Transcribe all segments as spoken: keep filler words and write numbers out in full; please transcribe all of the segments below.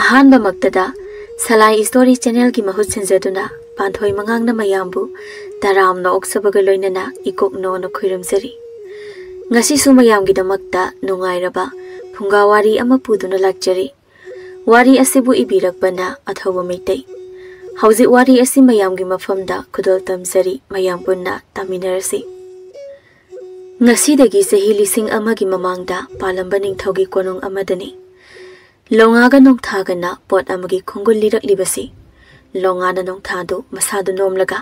ꯑꯍꯥꯟꯕꯃꯛꯇꯗ ꯁꯂꯥꯏ story ꯆꯦꯅꯦꯜꯒꯤ ꯃꯍꯨꯠ ꯁꯤꯟꯖꯗꯨꯅ ꯄꯥꯟꯊꯣꯏ ꯃꯉꯥꯡꯅ ꯃꯌꯥꯝꯕꯨ ꯇꯔꯥꯝꯅ ꯑꯣꯛꯆꯕꯒ ꯂꯣꯏꯅꯅ ꯏꯀꯣꯛꯅꯣꯅ ꯈꯣꯏꯔꯝꯖꯔꯤ꯫ ꯉꯁꯤꯁꯨ ꯃꯌꯥꯝꯒꯤꯗꯃꯛꯇ ꯅꯨꯡꯉꯥꯏꯔꯕ ꯐꯨꯡꯒꯥ ꯋꯥꯔꯤ ꯑꯃ ꯄꯨꯗꯨꯅ ꯂꯥꯛꯆꯔꯤ꯫ ꯋꯥꯔꯤ ꯑꯁꯤꯕꯨ ꯏꯕꯤꯔꯛꯄꯅ ꯑꯊꯧꯕ ꯃꯩꯇꯩ꯫ ꯍꯧꯖꯤꯛ ꯋꯥꯔꯤ ꯑꯁꯤ ꯃꯌꯥꯝꯒꯤ ꯃꯐꯝꯗ ꯈꯨꯗꯣꯜ ꯇꯝꯖꯔꯤ, ꯃꯌꯥꯝ ꯄꯨꯟꯅ ꯇꯥꯃꯤꯟꯅꯔꯁꯤ꯫ ꯉꯁꯤꯗꯒꯤ ꯆꯍꯤ ꯂꯤꯁꯤꯡ ꯑꯃꯒꯤ ꯃꯃꯥꯡꯗ ꯄꯥꯜꯂꯝꯕ ꯅꯤꯡꯊꯧꯒꯤ ꯀꯣꯅꯨꯡ ꯑꯃꯗꯅꯤ꯫ ꯂꯣꯉꯥꯒ ꯅꯣꯡꯊꯥꯒꯅ ꯄꯣꯠ ꯑꯃꯒꯤ ꯈꯣꯡꯒꯨꯜ ꯂꯤꯔꯛꯂꯤꯕꯁꯤ꯫ ꯂꯣꯉꯥꯅ ꯅꯣꯡꯊꯥꯗꯨ ꯃꯁꯥꯗꯨ ꯅꯣꯝꯂꯒ,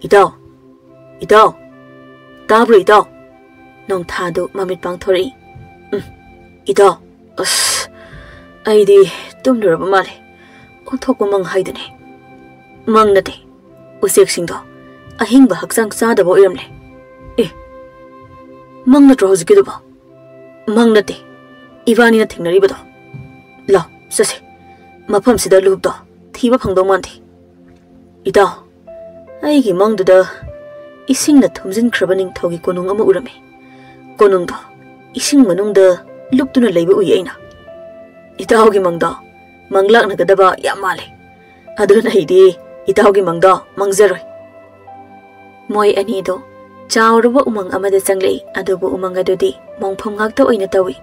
"ꯏꯇꯥꯎ, ꯏꯇꯥꯎ, ꯇꯥꯕ꯭ꯔꯣ ꯏꯇꯥꯎ?" ꯅꯣꯡꯊꯥꯗꯨ ꯃꯃꯤꯠ ꯄꯥꯡꯊꯣꯔꯛꯏ꯫ "ꯎꯝ, ꯏꯇꯥꯎ, ꯑꯁ, ꯑꯩꯗꯤ ꯇꯨꯝꯂꯨꯔꯕ ꯃꯥꯜꯂꯦ꯫ ꯑꯣꯟꯊꯣꯛꯄ ꯃꯪ ꯍꯥꯏꯗꯨꯅꯤ꯫ ꯃꯪ ꯅꯠꯇꯦ, ꯎꯆꯦꯛꯁꯤꯡꯗꯣ ꯑꯍꯤꯡꯕ ꯍꯛꯆꯥꯡ ꯆꯥꯗꯕ ꯑꯣꯏꯔꯝꯂꯦ꯫ ꯑꯦ, ꯃꯪ ꯅꯠꯇ꯭ꯔꯣ ꯍꯧꯖꯤꯛꯀꯤꯗꯨꯕꯣ?" "ꯃꯪ ꯅꯠꯇꯦ, ꯏꯕꯥꯅꯤꯅ ꯊꯦꯡꯅꯔꯤꯕꯗꯣ꯫ ꯂꯥꯎ, ꯆꯠꯁꯦ꯫ ꯃꯐꯝꯁꯤꯗ ꯂꯨꯞꯇꯣ ꯊꯤꯕ ꯐꯪꯗꯧ ꯃꯥꯟꯗꯦ꯫" "ꯏꯇꯥꯎ, ꯑꯩꯒꯤ ꯃꯪꯗꯨꯗ ꯏꯁꯤꯡꯅ ꯊꯨꯝꯖꯤꯟꯈ꯭ꯔꯕ ꯅꯤꯡꯊꯧꯒꯤ ꯀꯣꯅꯨꯡ ꯑꯃ ꯎꯔꯝꯃꯤ꯫ ꯀꯣꯅꯨꯡꯗꯣ ꯏꯁꯤꯡ ꯃꯅꯨꯡꯗ ꯂꯨꯞꯇꯨꯅ ꯂꯩꯕ ꯎꯏ ꯑꯩꯅ꯫" "ꯏꯇꯥꯎꯒꯤ ꯃꯪꯗꯣ ꯃꯪꯂꯥꯛꯅꯒꯗꯕ ꯌꯥꯝ ꯃꯥꯜꯂꯦ꯫ ꯑꯗꯨꯅ ꯑꯩꯗꯤ ꯏꯇꯥꯎꯒꯤ ꯃꯪꯗꯣ ꯃꯪꯖꯔꯣꯏ꯫" ꯃꯣꯏ ꯑꯅꯤꯗꯣ ꯆꯥꯎꯔꯕ ꯎꯃꯪ ꯑꯃꯗ ꯆꯪꯂꯛꯏ, ꯑꯗꯨꯕꯨ ꯎꯃꯪ ꯑꯗꯨꯗꯤ ꯃꯣꯡꯐꯝ ꯉꯥꯛꯇ ꯑꯣꯏꯅ ꯇꯧꯏ꯫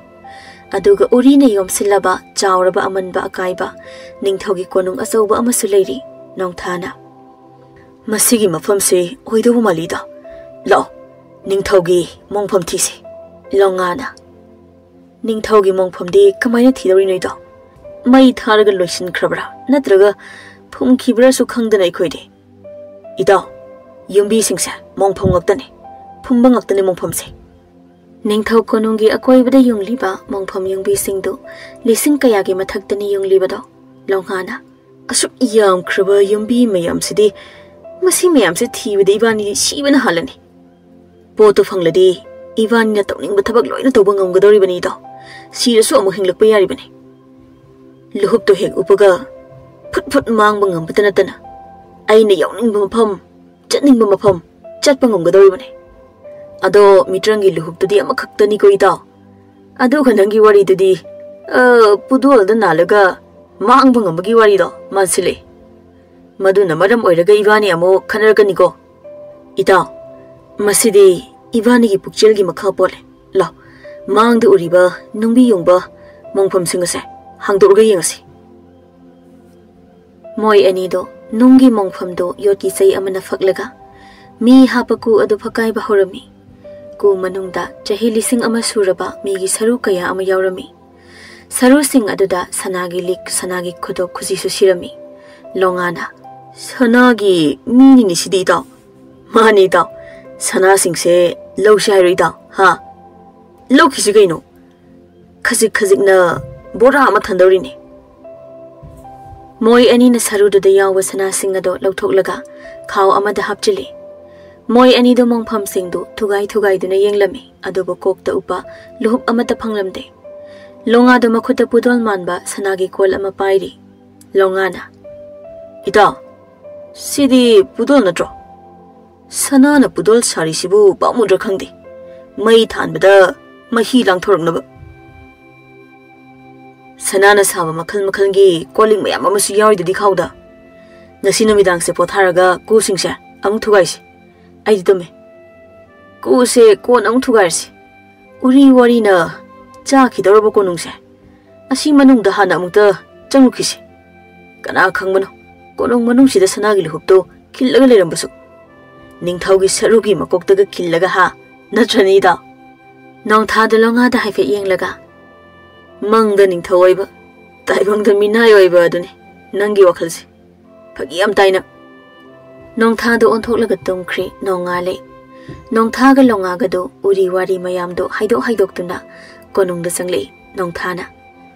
ꯑꯗꯨꯒ ꯎꯔꯤꯅ ꯌꯣꯝꯁꯤꯜꯂꯕ ꯆꯥꯎꯔꯕ ꯑꯃꯟꯕ ꯑꯀꯥꯏꯕ ꯅꯤꯡꯊꯧꯒꯤ ꯀꯣꯅꯨꯡ ꯑꯆꯧꯕ ꯑꯃꯁꯨ ꯂꯩꯔꯤ꯫ ꯅꯣꯡꯊꯥꯅ, "ꯃꯁꯤꯒꯤ ꯃꯐꯝꯁꯤ ꯑꯣꯏꯗꯧꯕ ꯃꯥꯜꯂꯤꯗ꯫ ꯂꯥꯛꯑꯣ, ꯅꯤꯡꯊꯧꯒꯤ ꯃꯣꯡꯐꯝ ꯊꯤꯁꯤ꯫" ꯂꯣꯉꯥꯅ, "ꯅꯤꯡꯊꯧꯒꯤ ꯃꯣꯡꯐꯝꯗꯤ ꯀꯃꯥꯏꯅ ꯊꯤꯗꯧꯔꯤꯅꯣ ꯏꯇꯥꯎ? ꯃꯩ ꯊꯥꯔꯒ ꯂꯣꯏꯁꯤꯟꯈ꯭ꯔꯕ꯭ꯔꯥ, ꯅꯠꯇ꯭ꯔꯒ ꯐꯨꯝꯈꯤꯕ꯭ꯔꯥꯁꯨ ꯈꯪꯗꯅ ꯑꯩꯈꯣꯏꯗꯤ?" "ꯏꯇꯥꯎ, ꯌꯨꯝꯕꯤꯁꯤꯡꯁꯦ ꯃꯣꯡꯐꯝ ꯉꯥꯛꯇꯅꯤ, ꯐꯨꯝꯕ ꯉꯥꯛꯇꯅꯤ ꯃꯣꯡꯐꯝꯁꯦ꯫" ꯅꯤꯡꯊꯧ ꯀꯣꯅꯨꯡꯒꯤ ꯑꯀꯣꯏꯕꯗ ꯌꯨꯡꯂꯤꯕ ꯃꯣꯡꯐꯝ ꯌꯨꯝꯕꯤꯁꯤꯡꯗꯨ ꯂꯤꯁꯤꯡ ꯀꯌꯥꯒꯤ ꯃꯊꯛꯇꯅꯤ ꯌꯨꯡꯂꯤꯕꯗꯣ꯫ ꯂꯣꯉꯥꯅ, "ꯑꯁꯨꯛ ꯌꯥꯝꯈ꯭ꯔꯕ ꯌꯨꯝꯕꯤ ꯃꯌꯥꯝꯁꯤꯗꯤ, ꯃꯁꯤ ꯃꯌꯥꯝꯁꯦ ꯊꯤꯕꯗ ꯏꯕꯥꯅꯤ ꯁꯤꯕꯅ ꯍꯥꯜꯂꯅꯤ꯫ ꯄꯣꯠꯇꯨ ꯐꯪꯂꯗꯤ ꯏꯕꯥꯅꯤꯅ ꯇꯧꯅꯤꯡꯕ ꯊꯕꯛ ꯂꯣꯏꯅ ꯇꯧꯕ ꯉꯝꯒꯗꯧꯔꯤꯕꯅꯤꯗꯣ꯫ ꯁꯤꯔꯁꯨ ꯑꯃꯨꯛ ꯍꯤꯡꯂꯛꯄ ꯌꯥꯔꯤꯕꯅꯤ꯫ ꯂꯨꯍꯨꯞꯇꯨ ꯍꯦꯛ ꯎꯞꯄꯒ ꯐꯨꯠ ꯐꯨꯠ ꯃꯥꯡꯕ ꯉꯝꯕꯇ ꯅꯠꯇꯅ ꯑꯩꯅ ꯌꯥꯎꯅꯤꯡꯕ ꯃꯐꯝ, ꯆꯠꯅꯤꯡꯕ ꯃꯐꯝ ꯆꯠꯄ ꯉꯝꯒꯗꯧꯔꯤꯕꯅꯤ꯫ ꯑꯗꯣ ꯃꯤꯇ꯭ꯔꯪꯒꯤ ꯂꯨꯍꯨꯞꯇꯨꯗꯤ ꯑꯃꯈꯛꯇꯅꯤꯀꯣ ꯏꯇꯥꯎ꯫ ꯑꯗꯨꯒ ꯅꯪꯒꯤ ꯋꯥꯔꯤꯗꯨꯗꯤ, ꯑ, ꯄꯨꯗꯣꯜꯗ ꯅꯥꯜꯂꯒ ꯃꯥꯡꯕ ꯉꯝꯕꯒꯤ ꯋꯥꯔꯤꯗꯣ ꯃꯥꯟꯁꯤꯜꯂꯛꯑꯦ꯫ ꯃꯗꯨꯅ ꯃꯔꯝ ꯑꯣꯏꯔꯒ ꯏꯕꯥꯅꯤ ꯑꯃꯨꯛ ꯈꯠꯅꯔꯛꯀꯅꯤꯀꯣ꯫ ꯏꯇꯥꯎ, ꯃꯁꯤꯗꯤ ꯏꯕꯥꯅꯤꯒꯤ ꯄꯨꯛꯆꯦꯜꯒꯤ ꯃꯈꯥ ꯄꯣꯜꯂꯦ꯫ ꯂꯥꯎ, ꯃꯥꯡꯗ ꯎꯔꯤꯕ ꯅꯨꯡꯕꯤ ꯌꯨꯡꯕ ꯃꯣꯡꯐꯝꯁꯤꯡ ꯑꯁꯦ ꯍꯥꯡꯗꯣꯛꯂꯒ ꯌꯦꯡꯉꯁꯤ꯫ ꯃꯣꯏ ꯑꯅꯤꯗꯣ ꯅꯨꯡꯒꯤ ꯃꯣꯡꯐꯝꯗꯣ ꯌꯣꯠꯀꯤ ꯆꯩ ꯑꯃꯅ ꯐꯛꯂꯒ ꯃꯤ ꯍꯥꯞꯄ ꯀꯨ ꯑꯗꯨ ꯐꯛꯀꯥꯏꯕ ꯍꯧꯔꯝꯃꯤ꯫ ꯀꯨ ꯃꯅꯨꯡꯗ ꯆꯍꯤ ꯂꯤꯁꯤꯡ ꯑꯃ ꯁꯨꯔꯕ ꯃꯤꯒꯤ ꯁꯔꯨ ꯀꯌꯥ ꯑꯃ ꯌꯥꯎꯔꯝꯃꯤ꯫ ꯁꯔꯨꯁꯤꯡ ꯑꯗꯨꯗ ꯁꯅꯥꯒꯤ ꯂꯤꯛ, ꯁꯅꯥꯒꯤ ꯈꯨꯗꯣꯞ ꯈꯨꯖꯤꯁꯨ ꯁꯤꯔꯝꯃꯤ꯫ ꯂꯣꯉꯥꯅ, "ꯁꯅꯥꯒꯤ ꯃꯤꯅꯤꯅꯦ ꯁꯤꯗꯤ ꯏꯇꯥꯎ꯫ ꯃꯥꯅꯤ ꯏꯇꯥꯎ, ꯁꯅꯥꯁꯤꯡꯁꯦ ꯂꯧꯁꯤ ꯍꯥꯏꯔꯣ ꯏꯇꯥꯎ, ꯍꯥ? ꯂꯧꯈꯤꯁꯤ ꯀꯩꯅꯣ꯫ ꯈꯖꯤꯛ ꯈꯖꯤꯛꯅ ꯕꯣꯔꯥ ꯑꯃ ꯊꯟꯗꯧꯔꯤꯅꯦ꯫" ꯃꯣꯏ ꯑꯅꯤꯅ ꯁꯔꯨꯗꯨꯗ ꯌꯥꯎꯕ ꯁꯅꯥꯁꯤꯡ ꯑꯗꯣ ꯂꯧꯊꯣꯛꯂꯒ ꯈꯥꯎ ꯑꯃꯗ ꯍꯥꯞꯆꯤꯜꯂꯤ꯫ ꯃꯣꯏ ꯑꯅꯤꯗꯣ ꯃꯣꯡꯐꯝꯁꯤꯡꯗꯨ ꯊꯨꯒꯥꯏ ꯊꯨꯒꯥꯏꯗꯨꯅ ꯌꯦꯡꯂꯝꯃꯤ, ꯑꯗꯨꯕꯨ ꯀꯣꯛꯇ ꯎꯞꯄ ꯂꯨꯍꯨꯞ ꯑꯃꯠꯇ ꯐꯪꯂꯝꯗꯦ꯫ ꯂꯣꯉꯥꯗꯣ ꯃꯈꯨꯠꯇ ꯄꯨꯗꯣꯜ ꯃꯥꯟꯕ ꯁꯅꯥꯒꯤ ꯀꯣꯜ ꯑꯃ ꯄꯥꯏꯔꯤ꯫ ꯂꯣꯉꯥꯅ, "ꯏꯇꯥꯎ, ꯁꯤꯗꯤ ꯄꯨꯗꯣꯜ ꯅꯠꯇ꯭ꯔꯣ? ꯁꯅꯥꯅ ꯄꯨꯗꯣꯜ ꯁꯥꯔꯤꯁꯤꯕꯨ ꯄꯥꯝꯃꯨꯗ꯭ꯔꯥ ꯈꯪꯗꯦ꯫ ꯃꯩ ꯊꯥꯟꯕꯗ ꯃꯍꯤ ꯂꯥꯡꯊꯣꯔꯛꯅꯕ꯫" "ꯁꯅꯥꯅ ꯁꯥꯕ ꯃꯈꯜ ꯃꯈꯜꯒꯤ ꯀꯣꯜ ꯂꯤꯛ ꯃꯌꯥꯝ ꯑꯃꯁꯨ ꯌꯥꯎꯔꯤꯗꯨꯗꯤ ꯈꯥꯎꯗ꯫ ꯉꯁꯤ ꯅꯨꯃꯤꯗꯥꯡꯁꯦ ꯄꯣꯊꯥꯔꯒ ꯀꯨꯁꯤꯡꯁꯦ ꯑꯃꯨꯛ ꯊꯨꯒꯥꯏꯁꯤ꯫ ꯑꯩꯗꯤ ꯇꯨꯝꯃꯦ꯫ ꯀꯨꯁꯦ ꯀꯣꯟꯅ ꯑꯃꯨꯛ ꯊꯨꯒꯥꯏꯔꯁꯤ꯫ ꯎꯔꯤ ꯋꯥꯔꯤꯅ ꯆꯥꯈꯤꯗꯧꯔꯕ ꯀꯣꯅꯨꯡꯁꯦ꯫ ꯑꯁꯤ ꯃꯅꯨꯡꯗ ꯍꯥꯟꯅ ꯑꯃꯨꯛꯇ ꯆꯪꯉꯨꯈꯤꯁꯤ꯫ ꯀꯅꯥ ꯈꯪꯕꯅꯣ, ꯀꯣꯅꯨꯡ ꯃꯅꯨꯡꯁꯤꯗ ꯁꯅꯥꯒꯤ ꯂꯨꯍꯨꯞꯇꯣ ꯈꯤꯜꯂꯒ ꯂꯩꯔꯝꯕꯁꯨ꯫ ꯅꯤꯡꯊꯧꯒꯤ ꯁꯔꯨꯒꯤ ꯃꯀꯣꯛꯇꯒ ꯈꯤꯜꯂꯒ ꯍꯥ, ꯅꯠꯇ꯭ꯔꯅꯤꯗ?" ꯅꯣꯡꯊꯥꯗ ꯂꯣꯉꯥꯗ ꯍꯥꯏꯐꯦꯠ ꯌꯦꯡꯂꯒ, "ꯃꯪꯗ ꯅꯤꯡꯊꯧ ꯑꯣꯏꯕ, ꯇꯥꯏꯕꯪꯗ ꯃꯤꯅꯥꯏ ꯑꯣꯏꯕ ꯑꯗꯨꯅꯤ ꯅꯪꯒꯤ ꯋꯥꯈꯜꯁꯦ꯫ ꯐꯥꯒꯤ ꯌꯥꯝ ꯇꯥꯏꯅ꯫" ꯅꯣꯡꯊꯥꯗꯣ ꯑꯣꯟꯊꯣꯛꯂꯒ ꯇꯨꯝꯈ꯭ꯔꯦ꯫ ꯅꯣꯡꯉꯥꯜꯂꯦ꯫ ꯅꯣꯡꯊꯥꯒ ꯂꯣꯉꯥꯒꯗꯣ ꯎꯔꯤ ꯋꯥꯔꯤ ꯃꯌꯥꯝꯗꯣ ꯍꯥꯏꯗꯣꯛ ꯍꯥꯏꯗꯣꯛꯇꯨꯅ ꯀꯣꯅꯨꯡꯗ ꯆꯪꯂꯛꯏ꯫ ꯅꯣꯡꯊꯥꯅ,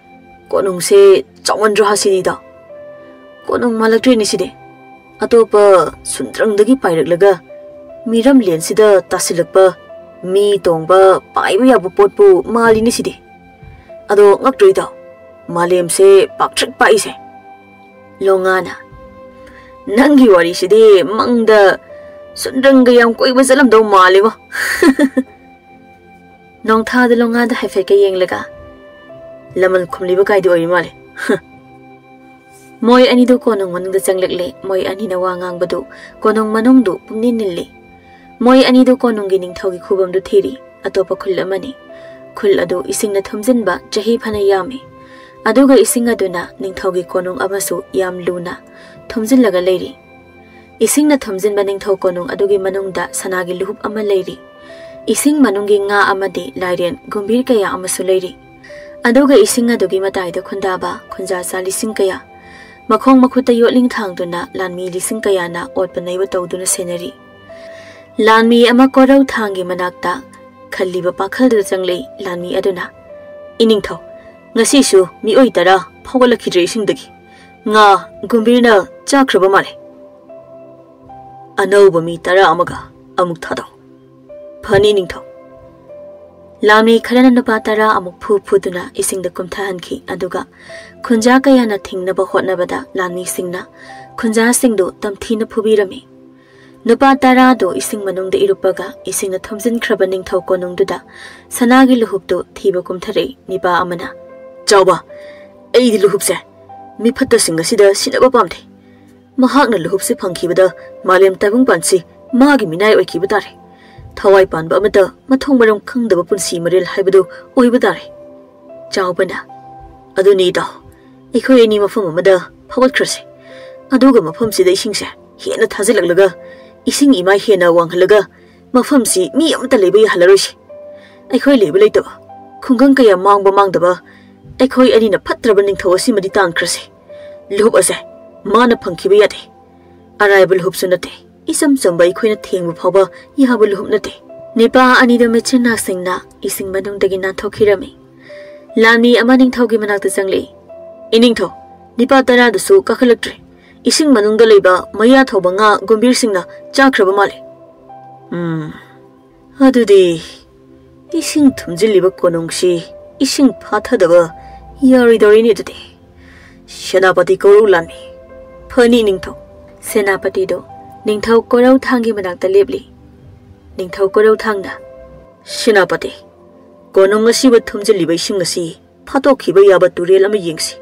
"ꯀꯣꯅꯨꯡꯁꯦ ꯆꯥꯎꯃꯟꯗ꯭ꯔꯣ ꯍꯥꯁꯤꯅꯤꯗꯣ? ꯀꯣꯅꯨꯡ ꯃꯥꯜꯂꯛꯇ꯭ꯔꯦꯅꯦ ꯁꯤꯗꯤ꯫ ꯑꯇꯣꯞꯄ ꯁꯨꯟꯗ꯭ꯔꯪꯗꯒꯤ ꯄꯥꯏꯔꯛꯂꯒ ꯃꯤꯔꯝꯂꯦꯟꯁꯤꯗ ꯇꯥꯁꯤꯜꯂꯛꯄ ꯃꯤ ꯇꯣꯡꯕ ꯄꯥꯏꯕ ꯌꯥꯕ ꯄꯣꯠꯄꯨ ꯃꯥꯜꯂꯤꯅꯦ ꯁꯤꯗꯤ꯫ ꯑꯗꯣ ꯉꯛꯇ꯭ꯔꯣꯏꯗꯣ? ꯃꯥꯂꯦꯝꯁꯦ ꯄꯥꯛꯇ꯭ꯔꯤꯛ ꯄꯥꯛꯏꯁꯦ꯫" ꯂꯣꯉꯥꯅ, "ꯅꯪꯒꯤ ꯋꯥꯔꯤꯁꯤꯗꯤ ꯃꯪꯗ ꯁꯨꯟꯗ꯭ꯔꯪꯒ ꯌꯥꯝ ꯀꯣꯏꯕ ꯆꯠꯂꯝꯗꯧ ꯃꯥꯜꯂꯦꯕꯣ꯫" ꯅꯣꯡꯊꯥꯗ ꯂꯣꯉꯥꯗ ꯍꯥꯏꯐꯦꯠꯀ ꯌꯦꯡꯂꯒ, "ꯂꯃꯟ ꯈꯨꯝꯂꯤꯕ ꯀꯥꯏꯗꯨ ꯑꯣꯏꯔꯤ ꯃꯥꯜꯂꯦ꯫ ꯍ, ꯃꯣꯏ ꯑꯅꯤꯗꯨ ꯀꯣꯅꯨꯡ ꯃꯅꯨꯡꯗ ꯆꯪꯂꯛꯂꯦ꯫ ꯃꯣꯏ ꯑꯅꯤꯅ ꯋꯥ ꯉꯥꯡꯕꯗꯨ ꯀꯣꯅꯨꯡ ꯃꯅꯨꯡꯗꯨ ꯄꯨꯝꯅꯤꯟ ꯅꯤꯜꯂꯤ꯫ ꯃꯣꯏ ꯑꯅꯤꯗꯨ ꯀꯣꯅꯨꯡꯒꯤ ꯅꯤꯡꯊꯧꯒꯤ ꯈꯨꯕꯝꯗꯨ ꯊꯤꯔꯤ꯫ ꯑꯇꯣꯞꯄ ꯈꯨꯜ ꯑꯃꯅꯤ꯫ ꯈꯨꯜ ꯑꯗꯨ ꯏꯁꯤꯡꯅ ꯊꯨꯝꯖꯤꯟꯕ ꯆꯍꯤ ꯐꯅ ꯌꯥꯝꯃꯤ꯫ ꯑꯗꯨꯒ ꯏꯁꯤꯡ ꯑꯗꯨꯅ ꯅꯤꯡꯊꯧꯒꯤ ꯀꯣꯅꯨꯡ ꯑꯃꯁꯨ ꯌꯥꯝ ꯂꯨꯅ ꯊꯨꯝꯖꯤꯜꯂꯒ ꯂꯩꯔꯤ꯫ ꯏꯁꯤꯡꯅ ꯊꯨꯝꯖꯤꯟꯕ ꯅꯤꯡꯊꯧ ꯀꯣꯅꯨꯡ ꯑꯗꯨꯒꯤ ꯃꯅꯨꯡꯗ ꯁꯅꯥꯒꯤ ꯂꯨꯍꯨꯞ ꯑꯃ ꯂꯩꯔꯤ꯫ ꯏꯁꯤꯡ ꯃꯅꯨꯡꯒꯤ ꯉꯥ ꯑꯃꯗꯤ ꯂꯥꯏꯔꯦꯟ ꯒꯨꯝꯚꯤꯔ ꯀꯌꯥ ꯑꯃꯁꯨ ꯂꯩꯔꯤ꯫ ꯑꯗꯨꯒ ꯏꯁꯤꯡ ꯑꯗꯨꯒꯤ ꯃꯇꯥꯏꯗ ꯈꯨꯟꯗꯥꯕ ꯈꯨꯟꯖꯥ ꯆꯥ ꯂꯤꯁꯤꯡ ꯀꯌꯥ, ꯃꯈꯣꯡ ꯃꯈꯨꯠꯇ ꯌꯣꯠꯂꯤꯡ ꯊꯥꯡꯗꯨꯅ ꯂꯥꯟꯃꯤ ꯂꯤꯁꯤꯡ ꯀꯌꯥꯅ ꯑꯣꯠꯄ ꯅꯩꯕ ꯇꯧꯗꯨꯅ ꯁꯦꯟꯅꯔꯤ꯫ ꯂꯥꯟꯃꯤ ꯑꯃ ꯀꯣꯔꯧ ꯊꯥꯡꯒꯤ ꯃꯅꯥꯛꯇ ꯈꯜꯂꯤꯕ ꯄꯥꯈꯜꯗꯨꯗ ꯆꯪꯂꯛꯏ꯫ ꯂꯥꯟꯃꯤ ꯑꯗꯨꯅ, "ꯏꯅꯤꯡꯊꯧ, ꯉꯁꯤꯁꯨ ꯃꯤꯑꯣꯏ ꯇꯔꯥ ꯐꯥꯎꯒꯠꯂꯛꯈꯤꯗ꯭ꯔꯦ ꯏꯁꯤꯡꯗꯒꯤ꯫ ꯉꯥ ꯒꯨꯝꯚꯤꯔꯅ ꯆꯥꯈ꯭ꯔꯕ ꯃꯥꯜꯂꯦ꯫ ꯑꯅꯧꯕ ꯃꯤ ꯇꯔꯥ ꯑꯃꯒ ꯑꯃꯨꯛ ꯊꯥꯗꯧ꯫" "ꯐꯅꯤ, ꯅꯤꯡꯊꯧ꯫" ꯂꯥꯟꯃꯤ ꯈꯔꯅ ꯅꯨꯄꯥ ꯇꯔꯥ ꯑꯃꯨꯛ ꯐꯨ ꯐꯨꯗꯨꯅ ꯏꯁꯤꯡꯗ ꯀꯨꯝꯊꯍꯟꯈꯤ꯫ ꯑꯗꯨꯒ ꯈꯨꯟꯖꯥ ꯀꯌꯥꯅ ꯊꯤꯡꯅꯕ ꯍꯣꯠꯅꯕꯗ ꯂꯥꯟꯃꯤꯁꯤꯡꯅ ꯈꯨꯟꯖꯥꯁꯤꯡꯗꯨ ꯇꯝꯊꯤꯅ ꯐꯨꯕꯤꯔꯝꯃꯤ꯫ ꯅꯨꯄꯥ ꯇꯔꯥꯗꯨ ꯏꯁꯤꯡ ꯃꯅꯨꯡꯗ ꯏꯔꯨꯞꯄꯒ ꯏꯁꯤꯡꯅ ꯊꯨꯝꯖꯤꯟꯈ꯭ꯔꯕ ꯅꯤꯡꯊꯧ ꯀꯣꯅꯨꯡꯗꯨꯗ ꯁꯅꯥꯒꯤ ꯂꯨꯍꯨꯞꯇꯨ ꯊꯤꯕ ꯀꯨꯝꯊꯔꯛꯏ꯫ ꯅꯤꯄꯥ ꯑꯃꯅ, "ꯆꯥꯎꯕ, ꯑꯩꯗꯤ ꯂꯨꯍꯨꯞꯁꯦ ꯃꯤꯐꯠꯇꯁꯤꯡ ꯑꯁꯤꯗ ꯁꯤꯟꯅꯕ ꯄꯥꯝꯗꯦ꯫ ꯃꯍꯥꯛꯅ ꯂꯨꯍꯨꯞꯁꯤ ꯐꯪꯈꯤꯕꯗ ꯃꯥꯂꯦꯝ ꯇꯥꯏꯕꯪꯄꯥꯟꯁꯤ ꯃꯥꯒꯤ ꯃꯤꯅꯥꯏ ꯑꯣꯏꯈꯤꯕ ꯇꯥꯔꯦ꯫ ꯊꯋꯥꯏ ꯄꯥꯟꯕ ꯑꯃꯠꯇ ꯃꯊꯣꯡ ꯃꯔꯝ ꯈꯪꯗꯕ ꯄꯨꯟꯁꯤ ꯃꯔꯦꯜ ꯍꯥꯏꯕꯗꯨ ꯑꯣꯏꯕ ꯇꯥꯔꯦ꯫" ꯆꯥꯎꯕꯅ, "ꯑꯗꯨꯅꯤ ꯏꯇꯥꯎ, ꯑꯩꯈꯣꯏ ꯑꯅꯤ ꯃꯐꯝ ꯑꯃꯗ ꯐꯥꯎꯒꯠꯈ꯭ꯔꯁꯤ꯫ ꯑꯗꯨꯒ ꯃꯐꯝꯁꯤꯗ ꯏꯁꯤꯡꯁꯦ ꯍꯦꯟꯅ ꯊꯥꯖꯤꯜꯂꯛꯂꯒ ꯏꯁꯤꯡ ꯏꯃꯥꯏ ꯍꯦꯟꯅ ꯋꯥꯡꯍꯜꯂꯒ ꯃꯐꯝꯁꯤ ꯃꯤ ꯑꯃꯠꯇ ꯂꯩꯕ ꯌꯥꯍꯜꯂꯔꯣꯏꯁꯤ꯫ ꯑꯩꯈꯣꯏ ꯂꯩꯕ ꯂꯩꯇꯕ, ꯈꯨꯡꯒꯪ ꯀꯌꯥ ꯃꯥꯡꯕ ꯃꯥꯡꯗꯕ ꯑꯩꯈꯣꯏ ꯑꯅꯤꯅ ꯐꯠꯇ꯭ꯔꯕ ꯅꯤꯡꯊꯧ ꯑꯁꯤꯃꯗꯤ ꯇꯥꯟꯈ꯭ꯔꯁꯤ꯫ ꯂꯨꯍꯨꯞ ꯑꯁꯦ ꯃꯥꯅ ꯐꯪꯈꯤꯕ ꯌꯥꯗꯦ꯫ ꯑꯔꯥꯏꯕ ꯂꯨꯍꯨꯞꯁꯨ ꯅꯠꯇꯦ, ꯏꯆꯝ ꯆꯝꯕ ꯑꯩꯈꯣꯏꯅ ꯊꯦꯡꯕ ꯐꯥꯎꯕ ꯌꯥꯕ ꯂꯨꯍꯨꯞ ꯅꯠꯇꯦ꯫" ꯅꯤꯄꯥ ꯑꯅꯤꯗꯨ ꯃꯤꯠꯁꯤꯟ ꯅꯥꯁꯤꯡꯅ ꯏꯁꯤꯡ ꯃꯅꯨꯡꯗꯒꯤ ꯅꯥꯟꯊꯣꯛꯈꯤꯔꯝꯃꯤ꯫ ꯂꯥꯟꯃꯤ ꯑꯃ ꯅꯤꯡꯊꯧꯒꯤ ꯃꯅꯥꯛꯇ ꯆꯪꯂꯛꯏ꯫ "ꯏꯅꯤꯡꯊꯧ, ꯅꯤꯄꯥ ꯇꯔꯥꯗꯨꯁꯨ ꯀꯥꯈꯠꯂꯛꯇ꯭ꯔꯦ꯫ ꯏꯁꯤꯡ ꯃꯅꯨꯡꯗ ꯂꯩꯕ ꯃꯌꯥ ꯊꯧꯕ ꯉꯥ ꯒꯨꯝꯚꯤꯔꯁꯤꯡꯅ ꯆꯥꯈ꯭ꯔꯕ ꯃꯥꯜꯂꯦ꯫" "ꯎꯝ, ꯑꯗꯨꯗꯤ ꯏꯁꯤꯡ ꯊꯨꯝꯖꯤꯜꯂꯤꯕ ꯀꯣꯅꯨꯡꯁꯤ ꯏꯁꯤꯡ ꯐꯥꯊꯗꯕ ꯌꯥꯔꯣꯏꯗꯧꯔꯤꯅꯦ ꯑꯗꯨꯗꯤ꯫ ꯁꯦꯅꯥꯄꯇꯤ ꯀꯧꯔꯧ ꯂꯥꯟꯃꯤ꯫" "ꯐꯅꯤ, ꯅꯤꯡꯊꯧ꯫" ꯁꯦꯅꯥꯄꯇꯤꯗꯣ ꯅꯤꯡꯊꯧ ꯀꯣꯔꯧ ꯊꯥꯡꯒꯤ ꯃꯅꯥꯛꯇ ꯂꯦꯞꯂꯤ꯫ ꯅꯤꯡꯊꯧ ꯀꯣꯔꯧ ꯊꯥꯡꯅ, "ꯁꯦꯅꯥꯄꯇꯤ, ꯀꯣꯅꯨꯡ ꯑꯁꯤꯕꯨ ꯊꯨꯝꯖꯤꯜꯂꯤꯕ ꯏꯁꯤꯡ ꯑꯁꯤ ꯐꯥꯠꯇꯣꯛꯈꯤꯕ ꯌꯥꯕ ꯇꯨꯔꯦꯜ ꯑꯃ ꯌꯦꯡꯁꯤ꯫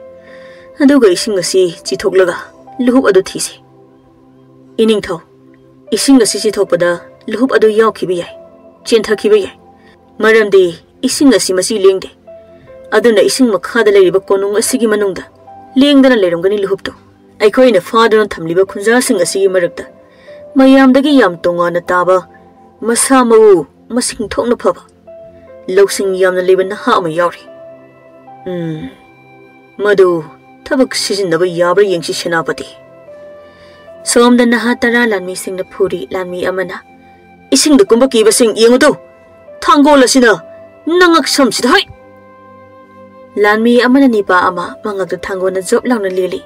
ꯑꯗꯨꯒ ꯏꯁꯤꯡ ꯑꯁꯤ ꯆꯤꯊꯣꯛꯂꯒ ꯂꯨꯍꯨꯞ ꯑꯗꯨ ꯊꯤꯁꯤ꯫ ꯏꯅꯤꯡꯊꯧ, ꯏꯁꯤꯡ ꯑꯁꯤ ꯆꯤꯊꯣꯛꯄꯗ ꯂꯨꯍꯨꯞ ꯑꯗꯨ ꯌꯥꯎꯈꯤꯕ ꯌꯥꯏ, ꯆꯦꯟꯊꯈꯤꯕ ꯌꯥꯏ꯫ ꯃꯔꯝꯗꯤ ꯏꯁꯤꯡ ꯑꯁꯤ ꯃꯁꯤ ꯂꯦꯡꯗꯦ꯫ ꯑꯗꯨꯅ ꯏꯁꯤꯡ ꯃꯈꯥꯗ ꯂꯩꯔꯤꯕ ꯀꯣꯅꯨꯡ ꯑꯁꯤꯒꯤ ꯃꯅꯨꯡꯗ ꯂꯦꯡꯗꯅ ꯂꯩꯔꯝꯒꯅꯤ ꯂꯨꯍꯨꯞꯇꯨ꯫ ꯑꯩꯈꯣꯏꯅ ꯐꯥꯗꯨꯅ ꯊꯝꯂꯤꯕ ꯈꯨꯟꯖꯥꯁꯤꯡ ꯑꯁꯤꯒꯤ ꯃꯔꯛꯇ ꯃꯌꯥꯝꯗꯒꯤ ꯌꯥꯝ ꯇꯣꯉꯥꯟꯅ ꯇꯥꯕ, ꯃꯁꯥ ꯃꯎ ꯃꯁꯤꯡ ꯊꯣꯛꯅ ꯐꯕ, ꯂꯧꯁꯤꯡ ꯌꯥꯝꯅ ꯂꯩꯕ ꯅꯍꯥ ꯑꯃ ꯌꯥꯎꯔꯤ꯫ ꯎꯝ, ꯃꯗꯨ ꯊꯕꯛ ꯁꯤꯖꯤꯟꯅꯕ ꯌꯥꯕ꯭ꯔꯥ ꯌꯦꯡꯁꯤ, ꯁꯦꯅꯥꯄꯇꯤ꯫ ꯁꯣꯝꯗ ꯅꯍꯥ ꯇꯔꯥ ꯂꯥꯟꯃꯤꯁꯤꯡꯅ ꯐꯨꯔꯤ꯫ ꯂꯥꯟꯃꯤ ꯑꯃꯅ, "ꯏꯁꯤꯡꯗ ꯀꯨꯝꯕ ꯀꯤꯕꯁꯤꯡ, ꯌꯦꯡꯉꯨꯗꯣ! ꯊꯥꯡꯒꯣꯜ ꯑꯁꯤꯅ ꯅꯉꯛ ꯁꯝꯁꯤꯗ ꯍꯩ!" ꯂꯥꯟꯃꯤ ꯑꯃꯅ ꯅꯤꯄꯥ ꯑꯃ ꯃꯉꯛꯇ ꯊꯥꯡꯒꯣꯜꯅ ꯖꯣꯞ ꯂꯥꯎꯅ ꯂꯦꯜꯂꯤ꯫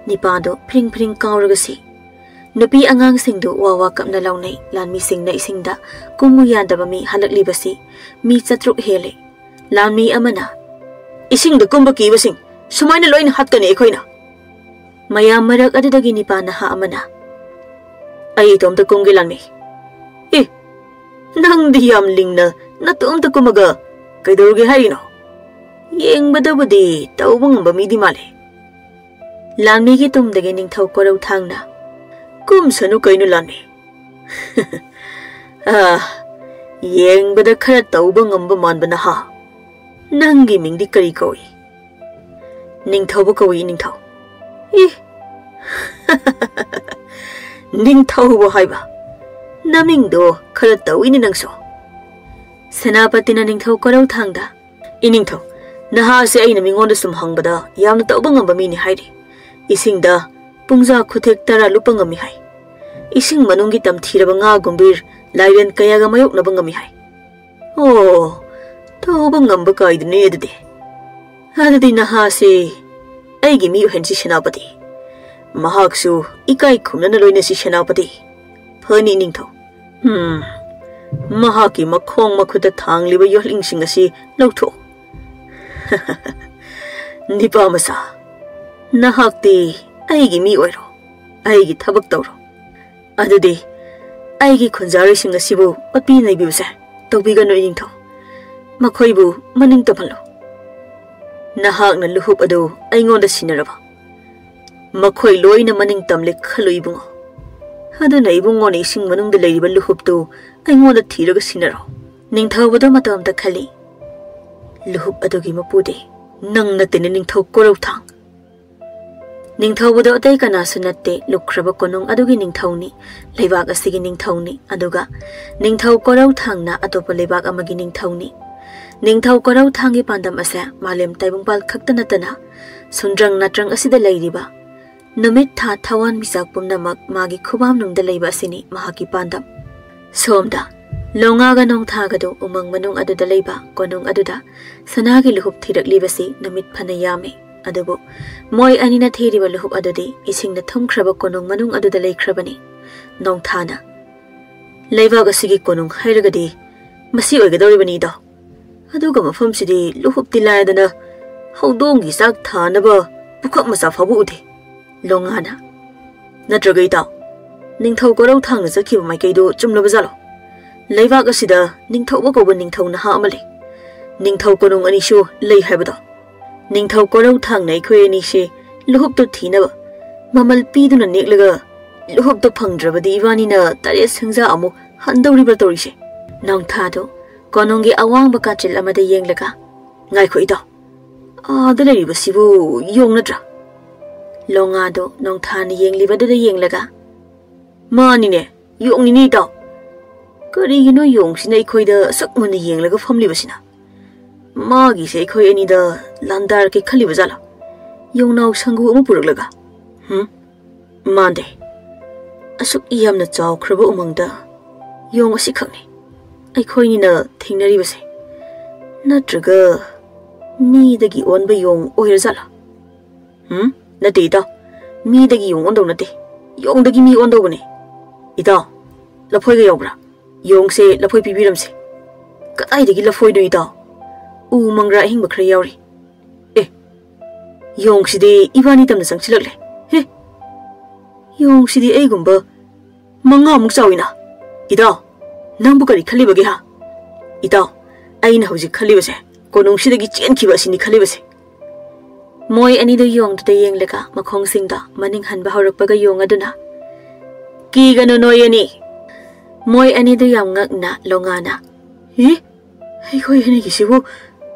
ꯅꯤꯄꯥꯗꯨ ꯐ꯭ꯔꯤꯡ ꯐ꯭ꯔꯤꯡ ꯀꯥꯎꯔꯒ ꯁꯤ꯫ ꯅꯨꯄꯤ ꯑꯉꯥꯡꯁꯤꯡꯗꯨ ꯋꯥ ꯋꯥ ꯀꯞꯅ ꯂꯥꯎꯅꯩ꯫ ꯂꯥꯟꯃꯤꯁꯤꯡꯅ ꯏꯁꯤꯡꯗ ꯀꯨꯝꯃꯨ ꯌꯥꯗꯕ ꯃꯤ ꯍꯜꯂꯛꯂꯤꯕꯁꯤ ꯃꯤ ꯆꯥꯇ꯭ꯔꯨꯛ ꯍꯦꯜꯂꯦ꯫ ꯂꯥꯟꯃꯤ ꯑꯃꯅ, "ꯏꯁꯤꯡꯗ ꯀꯨꯝꯕ ꯀꯤꯕꯁꯤꯡ, ꯁꯨꯃꯥꯏꯅ ꯂꯣꯏꯅ ꯍꯥꯠꯀꯅꯤ ꯑꯩꯈꯣꯏꯅ!" ꯃꯌꯥꯝ ꯃꯔꯛ ꯑꯗꯨꯗꯒꯤ ꯅꯤꯄꯥ ꯅꯍꯥ ꯑꯃꯅ, "ꯑꯩ ꯏꯇꯣꯝꯇ ꯀꯨꯝꯒꯦ, ꯂꯥꯟꯃꯤ꯫" "ꯑꯦ, ꯅꯪꯗꯤ ꯌꯥꯝ ꯂꯤꯡꯅ ꯅꯇꯣꯝꯇ ꯀꯨꯝꯃꯒ ꯀꯩꯗꯧꯔꯒꯦ ꯍꯥꯏꯔꯤꯅꯣ? ꯌꯦꯡꯕꯗꯕꯨꯗꯤ ꯇꯧꯕ ꯉꯝꯕ ꯃꯤꯗꯤ ꯃꯥꯜꯂꯦ꯫" ꯂꯥꯟꯃꯤꯒꯤ ꯇꯨꯡꯗꯒꯤ ꯅꯤꯡꯊꯧ ꯀꯣꯔꯧ ꯊꯥꯡꯅ, "ꯀꯨꯝꯁꯅꯨ ꯀꯩꯅꯣ, ꯂꯥꯟꯃꯤ?" "ꯑꯥ, ꯌꯦꯡꯕꯗ ꯈꯔ ꯇꯧꯕ ꯉꯝꯕ ꯃꯥꯟꯕ ꯅꯍꯥ, ꯅꯪꯒꯤ ꯃꯤꯡꯗꯤ ꯀꯔꯤ ꯀꯧꯏ?" "ꯅꯤꯡꯊꯧꯕ ꯀꯧꯏ, ꯅꯤꯡꯊꯧ꯫" "ꯏ, ꯅꯤꯡꯊꯧꯕ ꯍꯥꯏꯕ? ꯅꯃꯤꯡꯗꯣ ꯈꯔ ꯇꯧꯏꯅꯦ ꯅꯪꯁꯨ꯫" ꯁꯦꯅꯥꯄꯇꯤꯅ ꯅꯤꯡꯊꯧ ꯀꯣꯔꯧ ꯊꯥꯡꯗ, "ꯏꯅꯤꯡꯊꯧ, ꯅꯍꯥꯁꯦ ꯑꯩꯅ ꯃꯤꯉꯣꯟꯗ ꯁꯨꯝ ꯍꯪꯕꯗ ꯌꯥꯝꯅ ꯇꯧꯕ ꯉꯝꯕ ꯃꯤꯅꯤ ꯍꯥꯏꯔꯤ꯫ ꯏꯁꯤꯡꯗ ꯄꯨꯡꯖꯥ ꯈꯨꯊꯦꯛ ꯇꯔꯥ ꯂꯨꯞꯄ ꯉꯝꯃꯤ ꯍꯥꯏ꯫ ꯏꯁꯤꯡ ꯃꯅꯨꯡꯒꯤ ꯇꯝꯊꯤꯔꯕ ꯉꯥ ꯒꯨꯝꯕꯤꯔ ꯂꯥꯏꯔꯦꯟ ꯀꯌꯥꯒ ꯃꯥꯌꯣꯛꯅꯕ ꯉꯝꯃꯤ ꯍꯥꯏ꯫" "ꯑꯣ, ꯇꯧꯕ ꯉꯝꯕ ꯀꯥꯏꯗꯨꯅꯦ ꯑꯗꯨꯗꯤ꯫ ꯑꯗꯨꯗꯤ ꯅꯍꯥꯁꯦ ꯑꯩꯒꯤ ꯃꯤ ꯑꯣꯏꯍꯟꯁꯤ, ꯁꯦꯅꯥꯄꯇꯤ꯫ ꯃꯍꯥꯛꯁꯨ ꯏꯀꯥꯏ ꯈꯨꯝꯅꯅ ꯂꯣꯏꯅꯁꯤ, ꯁꯦꯅꯥꯄꯇꯤ꯫ ꯐꯅꯤ, ꯅꯤꯡꯊꯧ꯫ ꯎꯝ, ꯃꯍꯥꯛꯀꯤ ꯃꯈꯣꯡ ꯃꯈꯨꯠꯇ ꯊꯥꯡꯂꯤꯕ ꯌꯣꯠꯂꯤꯡꯁꯤꯡ ꯑꯁꯤ ꯂꯧꯊꯣꯛꯎ꯫" "ꯅꯤꯄꯥ ꯃꯆꯥ, ꯅꯍꯥꯛꯇꯤ ꯑꯩꯒꯤ ꯃꯤ ꯑꯣꯏꯔꯣ, ꯑꯩꯒꯤ ꯊꯕꯛ ꯇꯧꯔꯣ꯫ ꯑꯗꯨꯗꯤ ꯑꯩꯒꯤ ꯈꯨꯟꯖꯥꯔꯣꯏꯁꯤꯡ ꯑꯁꯤꯕꯨ ꯑꯣꯠꯄꯤ ꯅꯩꯕꯤꯕꯁꯦ ꯇꯧꯕꯤꯒꯅꯨ, ꯏꯅꯤꯡꯊꯧ꯫ ꯃꯈꯣꯏꯕꯨ ꯃꯅꯤꯡ ꯇꯝꯍꯜꯂꯨ꯫" ꯅꯍꯥꯛꯅ ꯂꯨꯍꯨꯞ ꯑꯗꯨ ꯑꯩꯉꯣꯟꯗ ꯁꯤꯟꯅꯔꯕ? ꯃꯈꯣꯏ ꯂꯣꯏꯅ ꯃꯅꯤꯡ ꯇꯝꯂꯦ ꯈꯜꯂꯨ, ꯏꯕꯨꯡꯉꯣ꯫ ꯑꯗꯨꯅ ꯏꯕꯨꯡꯉꯣꯅ ꯏꯁꯤꯡ ꯃꯅꯨꯡꯗ ꯂꯩꯔꯤꯕ ꯂꯨꯍꯨꯞꯇꯨ ꯑꯩꯉꯣꯟꯗ ꯊꯤꯔꯒ ꯁꯤꯟꯅꯔꯣ꯫ ꯅꯤꯡꯊꯧꯕꯗꯣ ꯃꯇꯣꯝꯇ ꯈꯜꯂꯤ, "ꯂꯨꯍꯨꯞ ꯑꯗꯨꯒꯤ ꯃꯄꯨꯗꯤ ꯅꯪ ꯅꯠꯇꯦꯅꯦ, ꯅꯤꯡꯊꯧ ꯀꯣꯔꯧꯊꯥꯡ"꯫ ꯅꯤꯡꯊꯧꯕꯗꯣ ꯑꯇꯩ ꯀꯅꯥꯁꯨ ꯅꯠꯇꯦ, ꯂꯨꯞꯈ꯭ꯔꯕ ꯀꯣꯅꯨꯡ ꯑꯗꯨꯒꯤ ꯅꯤꯡꯊꯧꯅꯤ, ꯂꯩꯕꯥꯛ ꯑꯁꯤꯒꯤ ꯅꯤꯡꯊꯧꯅꯤ, ꯑꯗꯨꯒ ꯅꯤꯡꯊꯧ ꯀꯣꯔꯧꯊꯥꯡꯅ ꯑꯇꯣꯞꯄ ꯂꯩꯕꯥꯛ ꯑꯃꯒꯤ ꯅꯤꯡꯊꯧꯅꯤ꯫ ꯅꯤꯡꯊꯧ ꯀꯣꯔꯧꯊꯥꯡꯒꯤ ꯄꯥꯟꯗꯝ ꯑꯁꯦ ꯃꯥꯂꯦꯝ ꯇꯥꯏꯕꯪꯄꯥꯜ ꯈꯛꯇ ꯅꯠꯇꯅ ꯁꯨꯟꯗ꯭ꯔꯪ ꯅꯥꯇ꯭ꯔꯪ ꯑꯁꯤꯗ ꯂꯩꯔꯤꯕ ꯅꯨꯃꯤꯠ, ꯊꯥ, ꯊꯋꯥꯟꯃꯤꯆꯥꯛ ꯄꯨꯝꯅꯃꯛ ꯃꯥꯒꯤ ꯈꯨꯕꯥꯝꯅꯨꯡꯗ ꯂꯩꯕ ꯑꯁꯤꯅꯤ ꯃꯍꯥꯛꯀꯤ ꯄꯥꯟꯗꯝ꯫ ꯁꯣꯝꯗ ꯂꯣꯉꯥꯒ ꯅꯣꯡꯊꯥꯒꯗꯨ ꯎꯃꯪ ꯃꯅꯨꯡ ꯑꯗꯨꯗ ꯂꯩꯕ ꯀꯣꯅꯨꯡ ꯑꯗꯨꯗ ꯁꯅꯥꯒꯤ ꯂꯨꯍꯨꯞ ꯊꯤꯔꯛꯂꯤꯕꯁꯤ ꯅꯨꯃꯤꯠ ꯐꯅ ꯌꯥꯝꯃꯤ꯫ ꯑꯗꯨꯕꯨ ꯃꯣꯏ ꯑꯅꯤꯅ ꯊꯤꯔꯤꯕ ꯂꯨꯍꯨꯞ ꯑꯗꯨꯗꯤ ꯏꯁꯤꯡꯅ ꯊꯨꯝꯈ꯭ꯔꯕ ꯀꯣꯅꯨꯡ ꯃꯅꯨꯡ ꯑꯗꯨꯗ ꯂꯩꯈ꯭ꯔꯕꯅꯤ꯫ ꯅꯣꯡꯊꯥꯅ, "ꯂꯩꯕꯥꯛ ꯑꯁꯤꯒꯤ ꯀꯣꯅꯨꯡ ꯍꯥꯏꯔꯒꯗꯤ ꯃꯁꯤ ꯑꯣꯏꯒꯗꯧꯔꯤꯕꯅꯤꯗꯣ꯫ ꯑꯗꯨꯒ ꯃꯐꯝꯁꯤꯗꯤ ꯂꯨꯍꯨꯞꯇꯤ ꯂꯥꯏꯔꯗꯅ ꯍꯧꯗꯣꯡꯒꯤ ꯆꯥꯛ ꯊꯥꯅꯕ ꯄꯨꯈꯝ ꯃꯆꯥ ꯐꯥꯎꯕ ꯎꯗꯦ"꯫ ꯂꯣꯉꯥꯅ, "ꯅꯠꯇ꯭ꯔꯒ ꯏꯇꯥꯎ, ꯅꯤꯡꯊꯧ ꯀꯣꯔꯧ ꯊꯥꯡꯅ ꯆꯠꯈꯤꯕ ꯃꯥꯏꯀꯩꯗꯨ ꯆꯨꯝꯂꯕ ꯖꯥꯠꯂꯣ? ꯂꯩꯕꯥꯛ ꯑꯁꯤꯗ ꯅꯤꯡꯊꯧꯕ ꯀꯧꯕ ꯅꯤꯡꯊꯧ ꯅꯍꯥ ꯑꯃ ꯂꯩ꯫ ꯅꯤꯡꯊꯧ ꯀꯣꯅꯨꯡ ꯑꯅꯤꯁꯨ ꯂꯩ ꯍꯥꯏꯕꯗꯣ꯫ ꯅꯤꯡꯊꯧ ꯀꯣꯔꯧ ꯊꯥꯡꯅ ꯑꯩꯈꯣꯏ ꯑꯅꯤꯁꯦ ꯂꯨꯍꯨꯞꯇꯨ ꯊꯤꯅꯕ ꯃꯃꯜ ꯄꯤꯗꯨꯅ ꯅꯦꯛꯂꯒ ꯂꯨꯍꯨꯞꯇꯨ ꯐꯪꯗ꯭ꯔꯕꯗꯤ ꯏꯕꯥꯅꯤꯅ ꯇꯔꯦꯠ ꯁꯤꯡꯖꯥ ꯑꯃꯨꯛ ꯍꯟꯗꯧꯔꯤꯕ꯭ꯔꯥ ꯇꯧꯔꯤꯁꯦ"꯫ ꯅꯣꯡꯊꯥꯗꯨ ꯀꯣꯅꯨꯡꯒꯤ ꯑꯋꯥꯡꯕ ꯀꯥꯆꯤꯜ ꯑꯃꯗ ꯌꯦꯡꯂꯒ, "ꯉꯥꯏꯈꯣ ꯏꯇꯥꯎ, ꯑꯥꯗ ꯂꯩꯔꯤꯕꯁꯤꯕꯨ ꯌꯣꯡ ꯅꯠꯇ꯭ꯔꯥ?" ꯂꯣꯉꯥꯗꯨ ꯅꯣꯡꯊꯥꯅ ꯌꯦꯡꯂꯤꯕꯗꯨꯗ ꯌꯦꯡꯂꯒ, "ꯃꯥꯅꯤꯅꯦ, ꯌꯣꯡꯅꯤꯅꯦ ꯏꯇꯥꯎ꯫ ꯀꯔꯤꯒꯤꯅꯣ ꯌꯣꯡꯁꯤꯅ ꯑꯩꯈꯣꯏꯗ ꯑꯁꯨꯛ ꯃꯨꯟꯅ ꯌꯦꯡꯂꯒ ꯐꯝꯂꯤꯕꯁꯤꯅ? ꯃꯥꯒꯤꯁꯦ ꯑꯩꯈꯣꯏ ꯑꯅꯤꯗ ꯂꯥꯟꯗꯥꯔꯛꯀꯦ ꯈꯜꯂꯤꯕ ꯖꯥꯠꯂꯥ? ꯌꯣꯡꯅꯥꯎ ꯁꯪꯒꯨ ꯑꯃ ꯄꯨꯔꯛꯂꯒ? ꯍꯨꯝ? ꯃꯥꯟꯗꯦ꯫ ꯑꯁꯨꯛ ꯌꯥꯝꯅ ꯆꯥꯎꯈ꯭ꯔꯕ ꯎꯃꯪꯗ ꯌꯣꯡ ꯑꯁꯤꯈꯛꯅꯤ ꯑꯩꯈꯣꯏꯅꯤꯅ ꯊꯦꯡꯅꯔꯤꯕꯁꯦ꯫ ꯅꯠꯇ꯭ꯔꯒ ꯃꯤꯗꯒꯤ ꯑꯣꯟꯕ ꯌꯣꯡ ꯑꯣꯏꯔꯖꯥꯠꯂꯥ? ꯍꯨꯝ? ꯅꯠꯇꯦ ꯏꯇꯥꯎ, ꯃꯤꯗꯒꯤ ꯌꯣꯡ ꯑꯣꯟꯗꯧ ꯅꯠꯇꯦ, ꯌꯣꯡꯗꯒꯤ ꯃꯤ ꯑꯣꯟꯗꯧꯕꯅꯦ꯫ ꯏꯇꯥꯎ, ꯂꯐꯣꯏꯒ ꯌꯥꯎꯕ꯭ꯔꯥ? ꯌꯣꯡꯁꯦ ꯂꯐꯣꯏ ꯄꯤꯕꯤꯔꯝꯁꯦ"꯫ "ꯀꯗꯥꯏꯗꯒꯤ ꯂꯐꯣꯏꯅꯣ ꯏꯇꯥꯎ? ꯎ ꯃꯪꯒ꯭ꯔꯥ ꯑꯍꯤꯡꯕ ꯈꯔ ꯌꯥꯎꯔꯤ"꯫ "ꯑꯦ, ꯌꯣꯡꯁꯤꯗꯤ ꯏꯕꯥꯅꯤ ꯇꯝꯅ ꯆꯪꯁꯤꯜꯂꯛꯂꯦ꯫ ꯍꯦ, ꯌꯣꯡꯁꯤꯗꯤ ꯑꯩꯒꯨꯝꯕ ꯃꯉꯥꯃꯨꯛ ꯆꯥꯎꯏꯅ꯫ ꯏꯇꯥꯎ, ꯅꯪꯕꯨ ꯀꯔꯤ ꯈꯜꯂꯤꯕꯒꯦ ꯍꯥ? ꯏꯇꯥꯎ, ꯑꯩꯅ ꯍꯧꯖꯤꯛ ꯈꯜꯂꯤꯕꯁꯦ ꯀꯣꯅꯨꯡꯁꯤꯗꯒꯤ ꯆꯦꯟꯈꯤꯕ ꯑꯁꯤꯅꯤ ꯈꯜꯂꯤꯕꯁꯦ"꯫ ꯃꯣꯏ ꯑꯅꯤꯗꯨ ꯌꯣꯡꯗꯨꯗ ꯌꯦꯡꯂꯒ ꯃꯈꯣꯡꯁꯤꯡꯗꯣ ꯃꯅꯤꯡ ꯍꯟꯕ ꯍꯧꯔꯛꯄꯒ ꯌꯣꯡ ꯑꯗꯨꯅ, "ꯀꯤꯒꯅꯨ ꯅꯣꯏ ꯑꯅꯤ!" ꯃꯣꯏ ꯑꯅꯤꯗꯨ ꯌꯥꯝ ꯉꯛꯅ ꯂꯣꯉꯥꯅ, "ꯏ, ꯑꯩꯈꯣꯏ ꯑꯅꯤꯒꯤꯁꯤꯕꯨ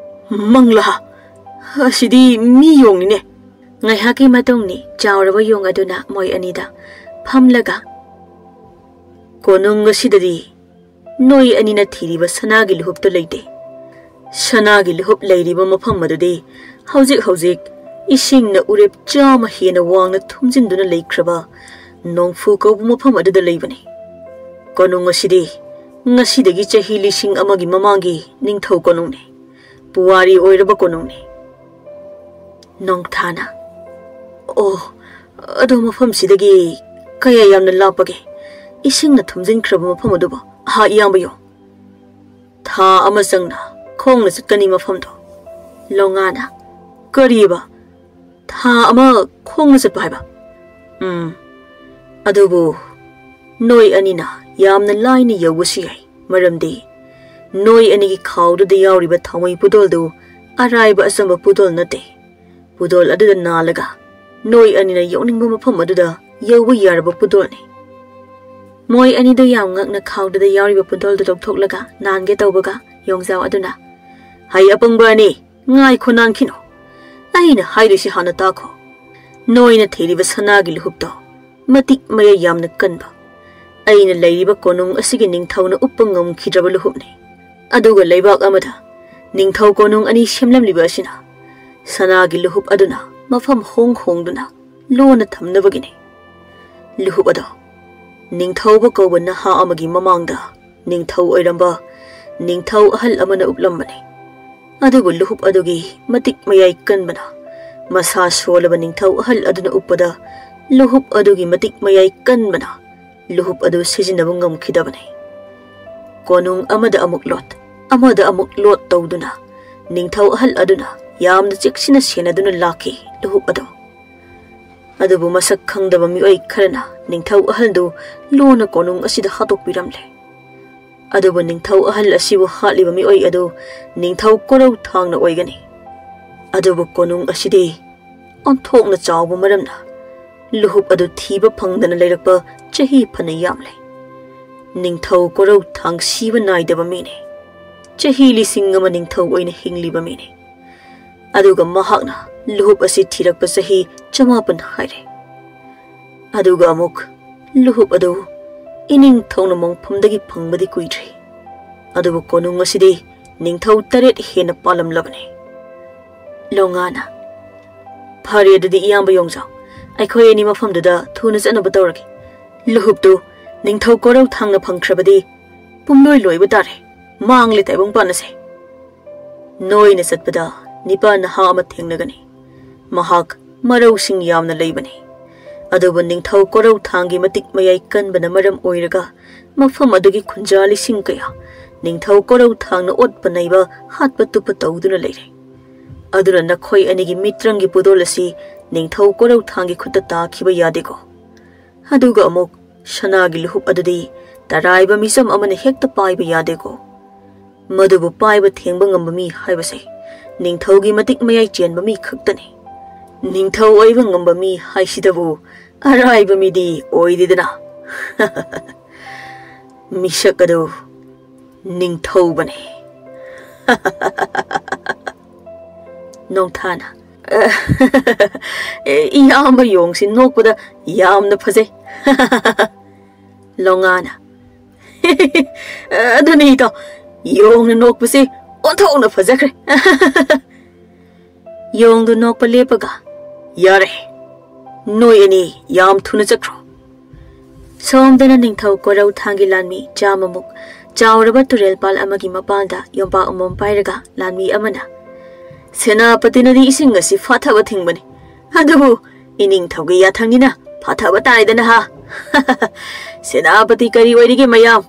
ꯃꯪꯂꯥ? ꯑꯁꯤꯗꯤ ꯃꯤ ꯌꯣꯡꯅꯤꯅꯦ!" ꯉꯥꯏꯍꯥꯛꯀꯤ ꯃꯇꯨꯡꯅꯤ ꯆꯥꯎꯔꯕ ꯌꯣꯡ ꯑꯗꯨꯅ ꯃꯣꯏ ꯑꯅꯤꯗ ꯐꯝꯂꯒ, "ꯀꯣꯅꯨꯡ ꯑꯁꯤꯗꯗꯤ ꯅꯣꯏ ꯑꯅꯤꯅ ꯊꯤꯔꯤꯕ ꯁꯅꯥꯒꯤ ꯂꯨꯍꯨꯞꯇꯨ ꯂꯩꯇꯦ꯫ ꯁꯅꯥꯒꯤ ꯂꯨꯍꯨꯞ ꯂꯩꯔꯤꯕ ꯃꯐꯝ ꯑꯗꯨꯗꯤ ꯍꯧꯖꯤꯛ ꯍꯧꯖꯤꯛ ꯏꯁꯤꯡꯅ ꯎꯔꯦꯞ ꯆꯥꯝꯃ ꯍꯦꯟꯅ ꯋꯥꯡꯅ ꯊꯨꯝꯖꯤꯟꯗꯨꯅ ꯂꯩꯈ꯭ꯔꯕ ꯅꯣꯡꯐꯨ ꯀꯧꯕ ꯃꯐꯝ ꯑꯗꯨꯗ ꯂꯩꯕꯅꯤ꯫ ꯀꯣꯅꯨꯡ ꯑꯁꯤꯗꯤ ꯉꯁꯤꯗꯒꯤ ꯆꯍꯤ ꯂꯤꯁꯤꯡ ꯑꯃꯒꯤ ꯃꯃꯥꯡꯒꯤ ꯅꯤꯡꯊꯧ ꯀꯣꯅꯨꯡꯅꯤ꯫ ꯄꯨꯋꯥꯔꯤ ꯑꯣꯏꯔꯕ ꯀꯣꯅꯨꯡꯅꯤ꯫" ꯅꯣꯡꯊꯥꯅ, "ꯑꯣ, ꯑꯗꯣ ꯃꯐꯝꯁꯤꯗꯒꯤ ꯀꯌꯥ ꯌꯥꯝꯅ ꯂꯥꯞꯄꯒꯦ? ꯏꯁꯤꯡꯅ ꯊꯨꯝꯖꯤꯟꯈ꯭ꯔꯕ ꯃꯐꯝ ꯑꯗꯨꯕꯨ?" "ꯑꯍꯥ, ꯏꯌꯥꯝꯕ ꯌꯣꯡ, ꯊꯥ ꯑꯃ ꯆꯪꯅ ꯈꯣꯡꯅ ꯆꯠꯀꯅꯤ ꯃꯐꯝꯗꯣ꯫" ꯂꯣꯉꯥꯅ, "ꯀꯔꯤꯕ? ꯊꯥ ꯑꯃ ꯈꯣꯡꯅ ꯆꯠꯄ ꯍꯥꯏꯕ?" "ꯎꯝ, ꯑꯗꯨꯕꯨ ꯅꯣꯏ ꯑꯅꯤꯅ ꯌꯥꯝꯅ ꯂꯥꯏꯅ ꯌꯧꯕꯁꯨ ꯌꯥꯏ, ꯃꯔꯝꯗꯤ ꯅꯣꯏ ꯑꯅꯤꯒꯤ ꯈꯥꯎꯗꯨꯗ ꯌꯥꯎꯔꯤꯕ ꯊꯥꯎꯃꯩ ꯄꯨꯗꯣꯜꯗꯨ ꯑꯔꯥꯏꯕ ꯑꯆꯝꯕ ꯄꯨꯗꯣꯜ ꯅꯠꯇꯦ꯫ ꯄꯨꯗꯣꯜ ꯑꯗꯨꯗ ꯅꯥꯜꯂꯒ ꯅꯣꯏ ꯑꯅꯤꯅ ꯌꯧꯅꯤꯡꯕ ꯃꯐꯝ ꯑꯗꯨꯗ ꯌꯧꯕ ꯌꯥꯔꯕ ꯄꯨꯗꯣꯜꯅꯤ꯫" ꯃꯣꯏ ꯑꯅꯤꯗꯨ ꯌꯥꯝ ꯉꯛꯅ ꯈꯥꯎꯗꯨꯗ ꯌꯥꯎꯔꯤꯕ ꯄꯨꯗꯣꯜꯗꯨ ꯂꯧꯊꯣꯛꯂꯒ ꯅꯥꯟꯒꯦ ꯇꯧꯕꯒ ꯌꯣꯡꯖꯥꯎ ꯑꯗꯨꯅ, "ꯍꯩ ꯑꯄꯪꯕ ꯑꯅꯤ, ꯉꯥꯏꯈꯣ ꯅꯥꯟꯈꯤꯅꯨ꯫ ꯑꯩꯅ ꯍꯥꯏꯔꯤꯁꯤ ꯍꯥꯟꯅ ꯇꯥꯈꯣ꯫ ꯅꯣꯏꯅ ꯊꯤꯔꯤꯕ ꯁꯅꯥꯒꯤ ꯂꯨꯍꯨꯞꯇꯣ ꯃꯇꯤꯛ ꯃꯌꯥꯏ ꯌꯥꯝꯅ ꯀꯟꯕ, ꯑꯩꯅ ꯂꯩꯔꯤꯕ ꯀꯣꯅꯨꯡ ꯑꯁꯤꯒꯤ ꯅꯤꯡꯊꯧꯅ ꯎꯞꯄ ꯉꯝꯈꯤꯗ꯭ꯔꯕ ꯂꯨꯍꯨꯞꯅꯤ꯫ ꯑꯗꯨꯒ ꯂꯩꯕꯥꯛ ꯑꯃꯗ ꯅꯤꯡꯊꯧ ꯀꯣꯅꯨꯡ ꯑꯅꯤ ꯁꯦꯝꯂꯝꯂꯤꯕ ꯑꯁꯤꯅ ꯁꯅꯥꯒꯤ ꯂꯨꯍꯨꯞ ꯑꯗꯨꯅ ꯃꯐꯝ ꯍꯣꯡ ꯍꯣꯡꯗꯨꯅ ꯂꯣꯟꯅ ꯊꯝꯅꯕꯒꯤꯅꯤ꯫ ꯂꯨꯍꯨꯞ ꯑꯗꯣ ꯅꯤꯡꯊꯧꯕ ꯀꯧꯕ ꯅꯍꯥ ꯑꯃꯒꯤ ꯃꯃꯥꯡꯗ ꯅꯤꯡꯊꯧ ꯑꯣꯏꯔꯝꯕ ꯅꯤꯡꯊꯧ ꯑꯍꯜ ꯑꯃꯅ ꯎꯞꯂꯝꯕꯅꯤ꯫ ꯑꯗꯨꯕꯨ ꯂꯨꯍꯨꯞ ꯑꯗꯨꯒꯤ ꯃꯇꯤꯛ ꯃꯌꯥꯏ ꯀꯟꯕꯅ, ꯃꯁꯥ ꯁꯣꯜꯂꯕ ꯅꯤꯡꯊꯧ ꯑꯍꯜ ꯑꯗꯨꯅ ꯎꯞꯄꯗ ꯂꯨꯍꯨꯞ ꯑꯗꯨꯒꯤ ꯃꯇꯤꯛ ꯃꯌꯥꯏ ꯀꯟꯕꯅ ꯂꯨꯍꯨꯞ ꯑꯗꯨ ꯁꯤꯖꯤꯟꯅꯕ ꯉꯝꯈꯤꯗꯕꯅꯤ꯫ ꯀꯣꯅꯨꯡ ꯑꯃꯗ ꯑꯃꯨꯛ ꯂꯣꯠ, ꯑꯃꯗ ꯑꯃꯨꯛ ꯂꯣꯠ ꯇꯧꯗꯨꯅ ꯅꯤꯡꯊꯧ ꯑꯍꯜ ꯑꯗꯨꯅ ꯌꯥꯝꯅ ꯆꯦꯛꯁꯤꯟꯅ ꯁꯦꯟꯅꯗꯨꯅ ꯂꯥꯛꯈꯤ ꯂꯨꯍꯨꯞ ꯑꯗꯨ꯫ ꯑꯗꯨꯕꯨ ꯃꯁꯛ ꯈꯪꯗꯕ ꯃꯤꯑꯣꯏ ꯈꯔꯅ ꯅꯤꯡꯊꯧ ꯑꯍꯜꯗꯨ ꯂꯣꯟꯅ ꯀꯣꯅꯨꯡ ꯑꯁꯤꯗ ꯍꯥꯠꯇꯣꯛꯄꯤꯔꯝꯂꯦ꯫ ꯑꯗꯨꯕꯨ ꯅꯤꯡꯊꯧ ꯑꯍꯜ ꯑꯁꯤꯕꯨ ꯍꯥꯠꯂꯤꯕ ꯃꯤꯑꯣꯏ ꯑꯗꯨ ꯅꯤꯡꯊꯧ ꯀꯣꯔꯧ ꯊꯥꯡꯅ ꯑꯣꯏꯒꯅꯤ꯫ ꯑꯗꯨꯕꯨ ꯀꯣꯅꯨꯡ ꯑꯁꯤꯗꯤ ꯑꯣꯟꯊꯣꯛꯅ ꯆꯥꯎꯕ ꯃꯔꯝꯅ ꯂꯨꯍꯨꯞ ꯑꯗꯨ ꯊꯤꯕ ꯐꯪꯗꯅ ꯂꯩꯔꯛꯄ ꯆꯍꯤ ꯐꯅ ꯌꯥꯝꯂꯦ꯫ ꯅꯤꯡꯊꯧ ꯀꯣꯔꯧ ꯊꯥꯡ ꯁꯤꯕ ꯅꯥꯏꯗꯕ ꯃꯤꯅꯤ꯫ ꯆꯍꯤ ꯂꯤꯁꯤꯡ ꯑꯃ ꯅꯤꯡꯊꯧ ꯑꯣꯏꯅ ꯍꯤꯡꯂꯤꯕ ꯃꯤꯅꯤ꯫ ꯑꯗꯨꯒ ꯃꯍꯥꯛꯅ ꯂꯨꯍꯨꯞ ꯑꯁꯤ ꯊꯤꯔꯛꯄ ꯆꯍꯤ ꯆꯃꯥꯄꯟ ꯍꯥꯏꯔꯦ꯫ ꯑꯗꯨꯒ ꯑꯃꯨꯛ ꯂꯨꯍꯨꯞ ꯑꯗꯨ ꯏꯅꯤꯡꯊꯧꯅ ꯃꯣꯡꯐꯝꯗꯒꯤ ꯐꯪꯕꯗꯤ ꯀꯨꯏꯗ꯭ꯔꯤ꯫ ꯑꯗꯨꯕꯨ ꯀꯣꯅꯨꯡ ꯑꯁꯤꯗꯤ ꯅꯤꯡꯊꯧ ꯇꯔꯦꯠ ꯍꯦꯟꯅ ꯄꯥꯜꯂꯝꯂꯕꯅꯤ꯫ ꯂꯣꯉꯥꯅ, "ꯐꯔꯦ, ꯑꯗꯨꯗꯤ ꯏꯌꯥꯝꯕ ꯌꯣꯡꯖꯥꯎ, ꯑꯩꯈꯣꯏ ꯑꯅꯤ ꯃꯐꯝꯗꯨꯗ ꯊꯨꯅ ꯆꯠꯅꯕ ꯇꯧꯔꯒꯦ꯫ ꯂꯨꯍꯨꯞꯇꯨ ꯅꯤꯡꯊꯧ ꯀꯣꯔꯧ ꯊꯥꯡꯅ ꯐꯪꯈ꯭ꯔꯕꯗꯤ ꯄꯨꯝꯂꯣꯏ ꯂꯣꯏꯕ ꯇꯥꯔꯦ꯫ ꯃꯥꯡꯂꯦ ꯇꯥꯏꯕꯪ ꯄꯥꯟ ꯑꯁꯦ꯫" ꯅꯣꯏꯅ ꯆꯠꯄꯗ ꯅꯤꯄꯥ ꯅꯍꯥ ꯑꯃ ꯊꯦꯡꯅꯒꯅꯤ꯫ ꯃꯍꯥꯛ ꯃꯔꯧꯁꯤꯡ ꯌꯥꯝꯅ ꯂꯩꯕꯅꯤ꯫ ꯑꯗꯨꯕꯨ ꯅꯤꯡꯊꯧ ꯀꯣꯔꯧ ꯊꯥꯡꯒꯤ ꯃꯇꯤꯛ ꯃꯌꯥꯏ ꯀꯟꯕꯅ ꯃꯔꯝ ꯑꯣꯏꯔꯒ ꯃꯐꯝ ꯑꯗꯨꯒꯤ ꯈꯨꯟꯖꯥ ꯂꯤꯁꯤꯡ ꯀꯌꯥ ꯅꯤꯡꯊꯧ ꯀꯣꯔꯧ ꯊꯥꯡꯅ ꯑꯣꯠꯄ ꯅꯩꯕ, ꯍꯥꯠꯄ ꯇꯨꯞꯄ ꯇꯧꯗꯨꯅ ꯂꯩꯔꯦ꯫ ꯑꯗꯨꯅ ꯅꯈꯣꯏ ꯑꯅꯤꯒꯤ ꯃꯤꯇ꯭ꯔꯪꯒꯤ ꯄꯨꯗꯣꯜ ꯑꯁꯤ ꯅꯤꯡꯊꯧ ꯀꯣꯔꯧ ꯊꯥꯡꯒꯤ ꯈꯨꯠꯇ ꯇꯥꯈꯤꯕ ꯌꯥꯗꯦꯀꯣ꯫ ꯑꯗꯨꯒ ꯑꯃꯨꯛ ꯁꯅꯥꯒꯤ ꯂꯨꯍꯨꯞ ꯑꯗꯨꯗꯤ ꯇꯔꯥꯏꯕ ꯃꯤꯆꯝ ꯑꯃꯅ ꯍꯦꯛꯇ ꯄꯥꯏꯕ ꯌꯥꯗꯦꯀꯣ꯫ ꯃꯗꯨꯕꯨ ꯄꯥꯏꯕ ꯊꯦꯡꯕ ꯉꯝꯕ ꯃꯤ ꯍꯥꯏꯕꯁꯦ ꯅꯤꯡꯊꯧꯒꯤ ꯃꯇꯤꯛ ꯃꯌꯥꯏ ꯆꯦꯟꯕ ꯃꯤ ꯈꯛꯇꯅꯤ꯫ ꯅꯤꯡꯊꯧ ꯑꯣꯏꯕ ꯉꯝꯕ ꯃꯤ ꯍꯥꯏꯁꯤꯗꯕꯨ ꯑꯔꯥꯏꯕ ꯃꯤꯗꯤ ꯑꯣꯏꯗꯦꯗꯅ꯫ ꯃꯤꯁꯛ ꯑꯗꯨ ꯅꯤꯡꯊꯧꯕꯅꯤ꯫ ꯅꯣꯡꯊꯥꯅ, "ꯑꯦ, ꯏꯌꯥꯝꯕ ꯌꯣꯡꯁꯤ ꯅꯣꯛꯄꯗ ꯌꯥꯝꯅ ꯐꯖꯩ꯫" ꯂꯣꯉꯥꯅ, "ꯑꯗꯨꯅꯤ ꯏꯇꯥꯎ, ꯌꯣꯡꯅ ꯅꯣꯛꯄꯁꯤ ꯑꯣꯟꯊꯣꯛꯅ ꯐꯖꯈ꯭ꯔꯦ꯫" ꯌꯣꯡꯗꯨ ꯅꯣꯛꯄ ꯂꯦꯞꯄꯒ, "ꯌꯥꯔꯦ, ꯅꯣꯏ ꯑꯅꯤ ꯌꯥꯝ ꯊꯨꯅ ꯆꯠꯈ꯭ꯔꯣ꯫" ꯁꯣꯝꯗꯅ ꯅꯤꯡꯊꯧ ꯀꯣꯔꯧ ꯊꯥꯡꯒꯤ ꯂꯥꯟꯃꯤ ꯆꯥꯝꯃꯃꯨꯛ ꯆꯥꯎꯔꯕ ꯇꯨꯔꯦꯜ ꯄꯥꯜ ꯑꯃꯒꯤ ꯃꯄꯥꯟꯗ ꯌꯣꯝꯄꯥꯛ ꯑꯃꯃꯝ ꯄꯥꯏꯔꯒ ꯂꯥꯟꯃꯤ ꯑꯃꯅ, "ꯁꯦꯅꯥꯄꯇꯤꯅꯗꯤ ꯏꯁꯤꯡ ꯑꯁꯤ ꯐꯥꯊꯕ ꯊꯤꯡꯕꯅꯤ, ꯑꯗꯨꯕꯨ ꯏꯅꯤꯡꯊꯧꯒꯤ ꯌꯥꯊꯪꯅꯤꯅ ꯐꯥꯊꯕ ꯇꯥꯔꯦꯗꯅ ꯍꯥ꯫" "ꯁꯦꯅꯥꯄꯇꯤ ꯀꯔꯤ ꯑꯣꯏꯔꯤꯒꯦ ꯃꯌꯥꯝ?"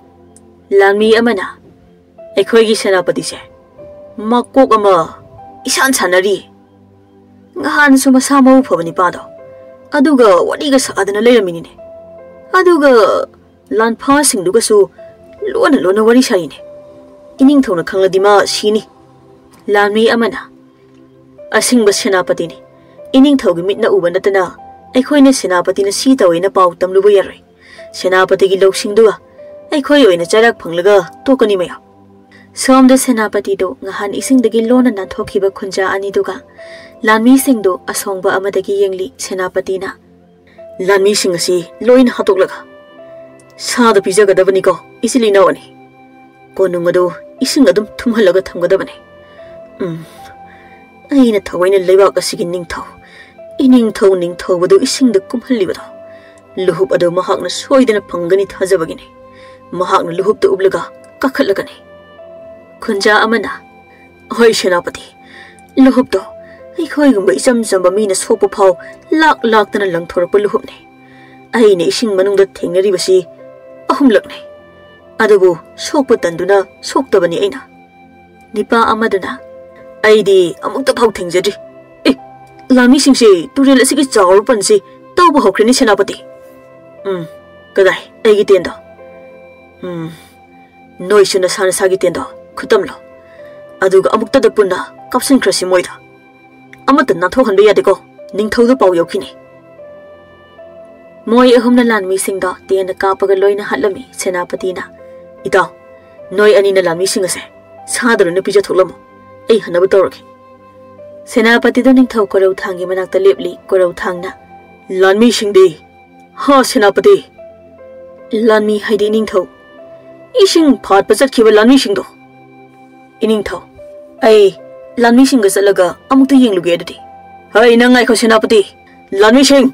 ꯂꯥꯟꯃꯤ ꯑꯃꯅ, "ꯑꯩꯈꯣꯏꯒꯤ ꯁꯦꯅꯥꯄꯇꯤꯁꯦ ꯃꯀꯣꯛ ꯑꯃ ꯏꯁꯥꯟ ꯁꯥꯟꯅꯔꯤ꯫ ꯉꯍꯥꯟꯁꯨ ꯃꯁꯥ ꯃꯎ ꯐꯕ ꯅꯤꯄꯥꯗꯣ ꯑꯗꯨꯒ ꯋꯥꯔꯤꯒ ꯁꯥꯗꯅ ꯂꯩꯔꯝꯃꯤꯅꯤꯅꯦ꯫ ꯑꯗꯨꯒ ꯂꯥꯟꯐꯥꯁꯤꯡꯗꯨꯒꯁꯨ ꯂꯣꯟꯅ ꯂꯣꯟꯅ ꯋꯥꯔꯤ ꯁꯥꯔꯤꯅꯦ꯫ ꯏꯅꯤꯡꯊꯧꯅ ꯈꯪꯂꯗꯤ ꯃꯥ ꯁꯤꯅꯤ꯫" ꯂꯥꯟꯃꯤ ꯑꯃꯅ, "ꯑꯁꯤꯡꯕ ꯁꯦꯅꯥꯄꯇꯤꯅꯤ, ꯏꯅꯤꯡꯊꯧꯒꯤ ꯃꯤꯠꯅ ꯎꯕ ꯅꯠꯇꯅ ꯑꯩꯈꯣꯏꯅ ꯁꯦꯅꯥꯄꯇꯤꯅ ꯁꯤ ꯇꯧꯋꯦꯅ ꯄꯥꯎ ꯇꯝꯂꯨꯕ ꯌꯥꯔꯣꯏ꯫ ꯁꯦꯅꯥꯄꯇꯤꯒꯤ ꯂꯧꯁꯤꯡꯗꯨꯒ ꯑꯩꯈꯣꯏ ꯑꯣꯏꯅ ꯆꯔꯥꯛ ꯐꯪꯂꯒ ꯇꯣꯛꯀꯅꯤ ꯃꯌꯥꯝ꯫ ꯁꯣꯝꯗ ꯁꯦꯅꯥꯄꯇꯤꯗꯨ ꯉꯍꯥꯟ ꯏꯁꯤꯡꯗꯒꯤ ꯂꯣꯟꯅ ꯅꯥꯟꯊꯣꯛꯈꯤꯕ ꯈꯨꯟꯖꯥ ꯑꯅꯤꯗꯨꯒ ꯂꯥꯟꯃꯤꯁꯤꯡꯗꯨ ꯑꯁꯣꯡꯕ ꯑꯃꯗꯒꯤ ꯌꯦꯡꯂꯤ ꯁꯦꯅꯥꯄꯇꯤꯅ꯫ ꯂꯥꯟꯃꯤꯁꯤꯡ ꯑꯁꯤ ꯂꯣꯏꯅ ꯍꯥꯠꯇꯣꯛꯂꯒ ꯁꯥꯗ ꯄꯤꯖꯒꯗꯕꯅꯤꯀꯣ, ꯏꯆꯤꯜ ꯏꯅꯥꯎ ꯑꯅꯤ꯫ ꯀꯣꯅꯨꯡ ꯑꯗꯨ ꯏꯁꯤꯡ ꯑꯗꯨꯝ ꯊꯨꯝꯍꯜꯂꯒ ꯊꯝꯒꯗꯕꯅꯤ꯫ ꯎꯝ, ꯑꯩꯅ ꯊꯑꯣꯏꯅ ꯂꯩꯕꯥꯛ ꯑꯁꯤꯒꯤ ꯅꯤꯡꯊꯧ, ꯏꯅꯤꯡꯊꯧ ꯅꯤꯡꯊꯧꯕꯗꯨ ꯏꯁꯤꯡꯗ ꯀꯨꯝꯍꯜꯂꯤꯕꯗꯣ, ꯂꯨꯍꯨꯞ ꯑꯗꯨ ꯃꯍꯥꯛꯅ ꯁꯣꯏꯗꯅ ꯐꯪꯒꯅꯤ ꯊꯥꯖꯕꯒꯤꯅꯤ꯫ ꯃꯍꯥꯛꯅ ꯂꯨꯍꯨꯞꯇ ꯎꯞꯂꯒ ꯀꯥꯈꯠꯂꯒꯅꯤ꯫ ꯈꯨꯟꯖꯥ ꯑꯃꯅ, "ꯍꯣꯏ ꯁꯦꯅꯥꯄꯇꯤ, ꯂꯨꯍꯨꯞꯇꯣ ꯑꯩꯈꯣꯏꯒꯨꯝꯕ ꯏꯆꯝ ꯆꯝꯕ ꯃꯤꯅ ꯁꯣꯛꯄ ꯐꯥꯎ ꯂꯥꯛ ꯂꯥꯛꯇꯅ ꯂꯪꯊꯣꯔꯛꯄ ꯂꯨꯍꯨꯞꯅꯤ꯫ ꯑꯩꯅ ꯏꯁꯤꯡ ꯃꯅꯨꯡꯗ ꯊꯦꯡꯅꯔꯤꯕꯁꯤ ꯑꯍꯨꯝꯂꯛꯅꯤ꯫ ꯑꯗꯨꯕꯨ ꯁꯣꯛꯄ ꯇꯟꯗꯨꯅ ꯁꯣꯛꯇꯕꯅꯤ ꯑꯩꯅ꯫" ꯅꯤꯄꯥ ꯑꯃꯗꯨꯅ, "ꯑꯩꯗꯤ ꯑꯃꯨꯛꯇ ꯐꯥꯎ ꯊꯦꯡꯖꯗ꯭ꯔꯤ꯫ ꯑꯦ, ꯂꯥꯟꯃꯤꯁꯤꯡꯁꯦ ꯇꯨꯔꯦꯜ ꯑꯁꯤꯒꯤ ꯆꯥꯎꯔꯕ ꯄꯟꯁꯤ ꯇꯧꯕ ꯍꯧꯈ꯭ꯔꯦꯅꯦ ꯁꯦꯅꯥꯄꯇꯤ꯫ ꯎꯝ, ꯀꯗꯥꯏ ꯑꯩꯒꯤ ꯇꯦꯟꯗꯣ? ꯎꯝ, ꯅꯣꯏꯁꯨ ꯅꯁꯥ ꯅꯁꯥꯒꯤ ꯇꯦꯟꯗꯣ ꯈꯨꯠꯇꯝꯂꯣ꯫ ꯑꯗꯨꯒ ꯑꯃꯨꯛꯇꯗ ꯄꯨꯟꯅ ꯀꯥꯞꯁꯤꯟꯈ꯭ꯔꯁꯤ ꯃꯣꯏꯗ꯫ ꯑꯃꯠꯇ ꯅꯥꯟꯊꯣꯛꯍꯟꯕ ꯌꯥꯗꯦꯀꯣ, ꯅꯤꯡꯊꯧꯗ ꯄꯥꯎ ꯌꯧꯈꯤꯅꯤ꯫" ꯃꯣꯏ ꯑꯍꯨꯝꯅ ꯂꯥꯟꯃꯤꯁꯤꯡꯗꯣ ꯇꯦꯟꯅ ꯀꯥꯞꯄꯒ ꯂꯣꯏꯅ ꯍꯥꯠꯂꯝꯃꯤ ꯁꯦꯅꯥꯄꯇꯤꯅ꯫ "ꯏꯇꯥꯎ, ꯅꯣꯏ ꯑꯅꯤꯅ ꯂꯥꯟꯃꯤꯁꯤꯡ ꯑꯁꯦ ꯁꯥꯗ ꯂꯣꯏꯅ ꯄꯤꯖꯊꯣꯛꯂꯝꯃꯨ꯫ ꯑꯩ ꯍꯟꯅꯕ ꯇꯧꯔꯒꯦ꯫" ꯁꯦꯅꯥꯄꯇꯤꯗ ꯅꯤꯡꯊꯧ ꯀꯣꯔꯧꯊꯥꯡꯒꯤ ꯃꯅꯥꯛꯇ ꯂꯦꯞꯂꯤ ꯀꯣꯔꯧꯊꯥꯡꯅ꯫ "ꯂꯥꯟꯃꯤꯁꯤꯡꯗꯤ?" "ꯍꯥ, ꯁꯦꯅꯥꯄꯇꯤ?" "ꯂꯥꯟꯃꯤ ꯍꯥꯏꯗꯤ ꯅꯤꯡꯊꯧ, ꯏꯁꯤꯡ ꯐꯥꯠꯄ ꯆꯠꯈꯤꯕ ꯂꯥꯟꯃꯤꯁꯤꯡꯗꯣ꯫" "ꯏꯅꯤꯡꯊꯧ, ꯑꯩ ꯂꯥꯟꯃꯤꯁꯤꯡꯒ ꯆꯠꯂꯒ ꯑꯃꯨꯛꯇ ꯌꯦꯡꯂꯨꯒꯦ ꯑꯗꯨꯗꯤ꯫" "ꯍꯩ, ꯅꯪ ꯉꯥꯏꯈꯣ ꯁꯦꯅꯥꯄꯇꯤ꯫ ꯂꯥꯟꯃꯤꯁꯤꯡ,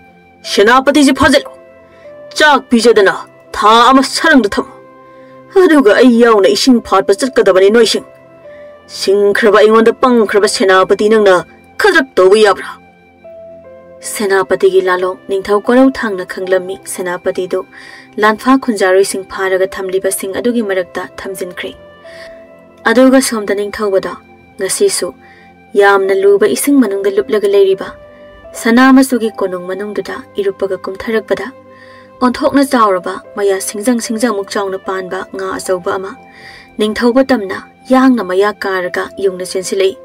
ꯁꯦꯅꯥꯄꯇꯤꯁꯤ ꯐꯥꯖꯤꯜꯂꯨ꯫ ꯆꯥꯛ ꯄꯤꯖꯗꯅ ꯊꯥ ꯑꯃ ꯁꯔꯪꯗ ꯊꯝꯃꯨ꯫ ꯑꯗꯨꯒ ꯑꯩ ꯌꯥꯎꯅ ꯏꯁꯤꯡ ꯐꯥꯠꯄ ꯆꯠꯀꯗꯕꯅꯤ ꯅꯣꯏꯁꯤꯡ꯫ ꯁꯤꯡꯈ꯭ꯔꯕ ꯑꯩꯉꯣꯟꯗ ꯄꯪꯈ꯭ꯔꯕ ꯁꯦꯅꯥꯄꯇꯤ ꯅꯪꯅ ꯈꯗ꯭ꯔꯛ ꯇꯧꯕ ꯌꯥꯕ꯭ꯔꯥ?" ꯁꯦꯅꯥꯄꯇꯤꯒꯤ ꯂꯥꯂꯣꯡ ꯅꯤꯡꯊꯧ ꯀꯣꯔꯧꯊꯥꯡꯅ ꯈꯪꯂꯝꯃꯤ꯫ ꯁꯦꯅꯥꯄꯇꯤꯗꯨ ꯂꯥꯟꯐꯥ ꯈꯨꯟꯖꯥꯔꯣꯏꯁꯤꯡ ꯐꯥꯔꯒ ꯊꯝꯂꯤꯕꯁꯤꯡ ꯑꯗꯨꯒꯤ ꯃꯔꯛꯇ ꯊꯝꯖꯤꯟꯈ꯭ꯔꯦ꯫ ꯑꯗꯨꯒ ꯁꯣꯝꯗ ꯅꯤꯡꯊꯧꯕꯗ ꯉꯁꯤꯁꯨ ꯌꯥꯝꯅ ꯂꯨꯕ ꯏꯁꯤꯡ ꯃꯅꯨꯡꯗ ꯂꯨꯞꯂꯒ ꯂꯩꯔꯤꯕ ꯁꯅꯥ ꯃꯆꯨꯒꯤ ꯀꯣꯅꯨꯡ ꯃꯅꯨꯡꯗꯨꯗ ꯏꯔꯨꯞꯄꯒ ꯀꯨꯝꯊꯔꯛꯄꯗ ꯑꯣꯟꯊꯣꯛꯅ ꯆꯥꯎꯔꯕ ꯃꯌꯥ ꯁꯤꯡꯖꯪ ꯁꯤꯡꯖꯪꯃꯨꯛ ꯆꯥꯎꯅ ꯄꯥꯟꯕ ꯉꯥ ꯑꯆꯧꯕ ꯑꯃ ꯅꯤꯡꯊꯧꯕ ꯇꯝꯅ ꯌꯥꯡꯅ ꯃꯌꯥ ꯀꯥꯔꯒ ꯌꯨꯡꯅ ꯆꯦꯟꯁꯤꯜꯂꯛꯏ꯫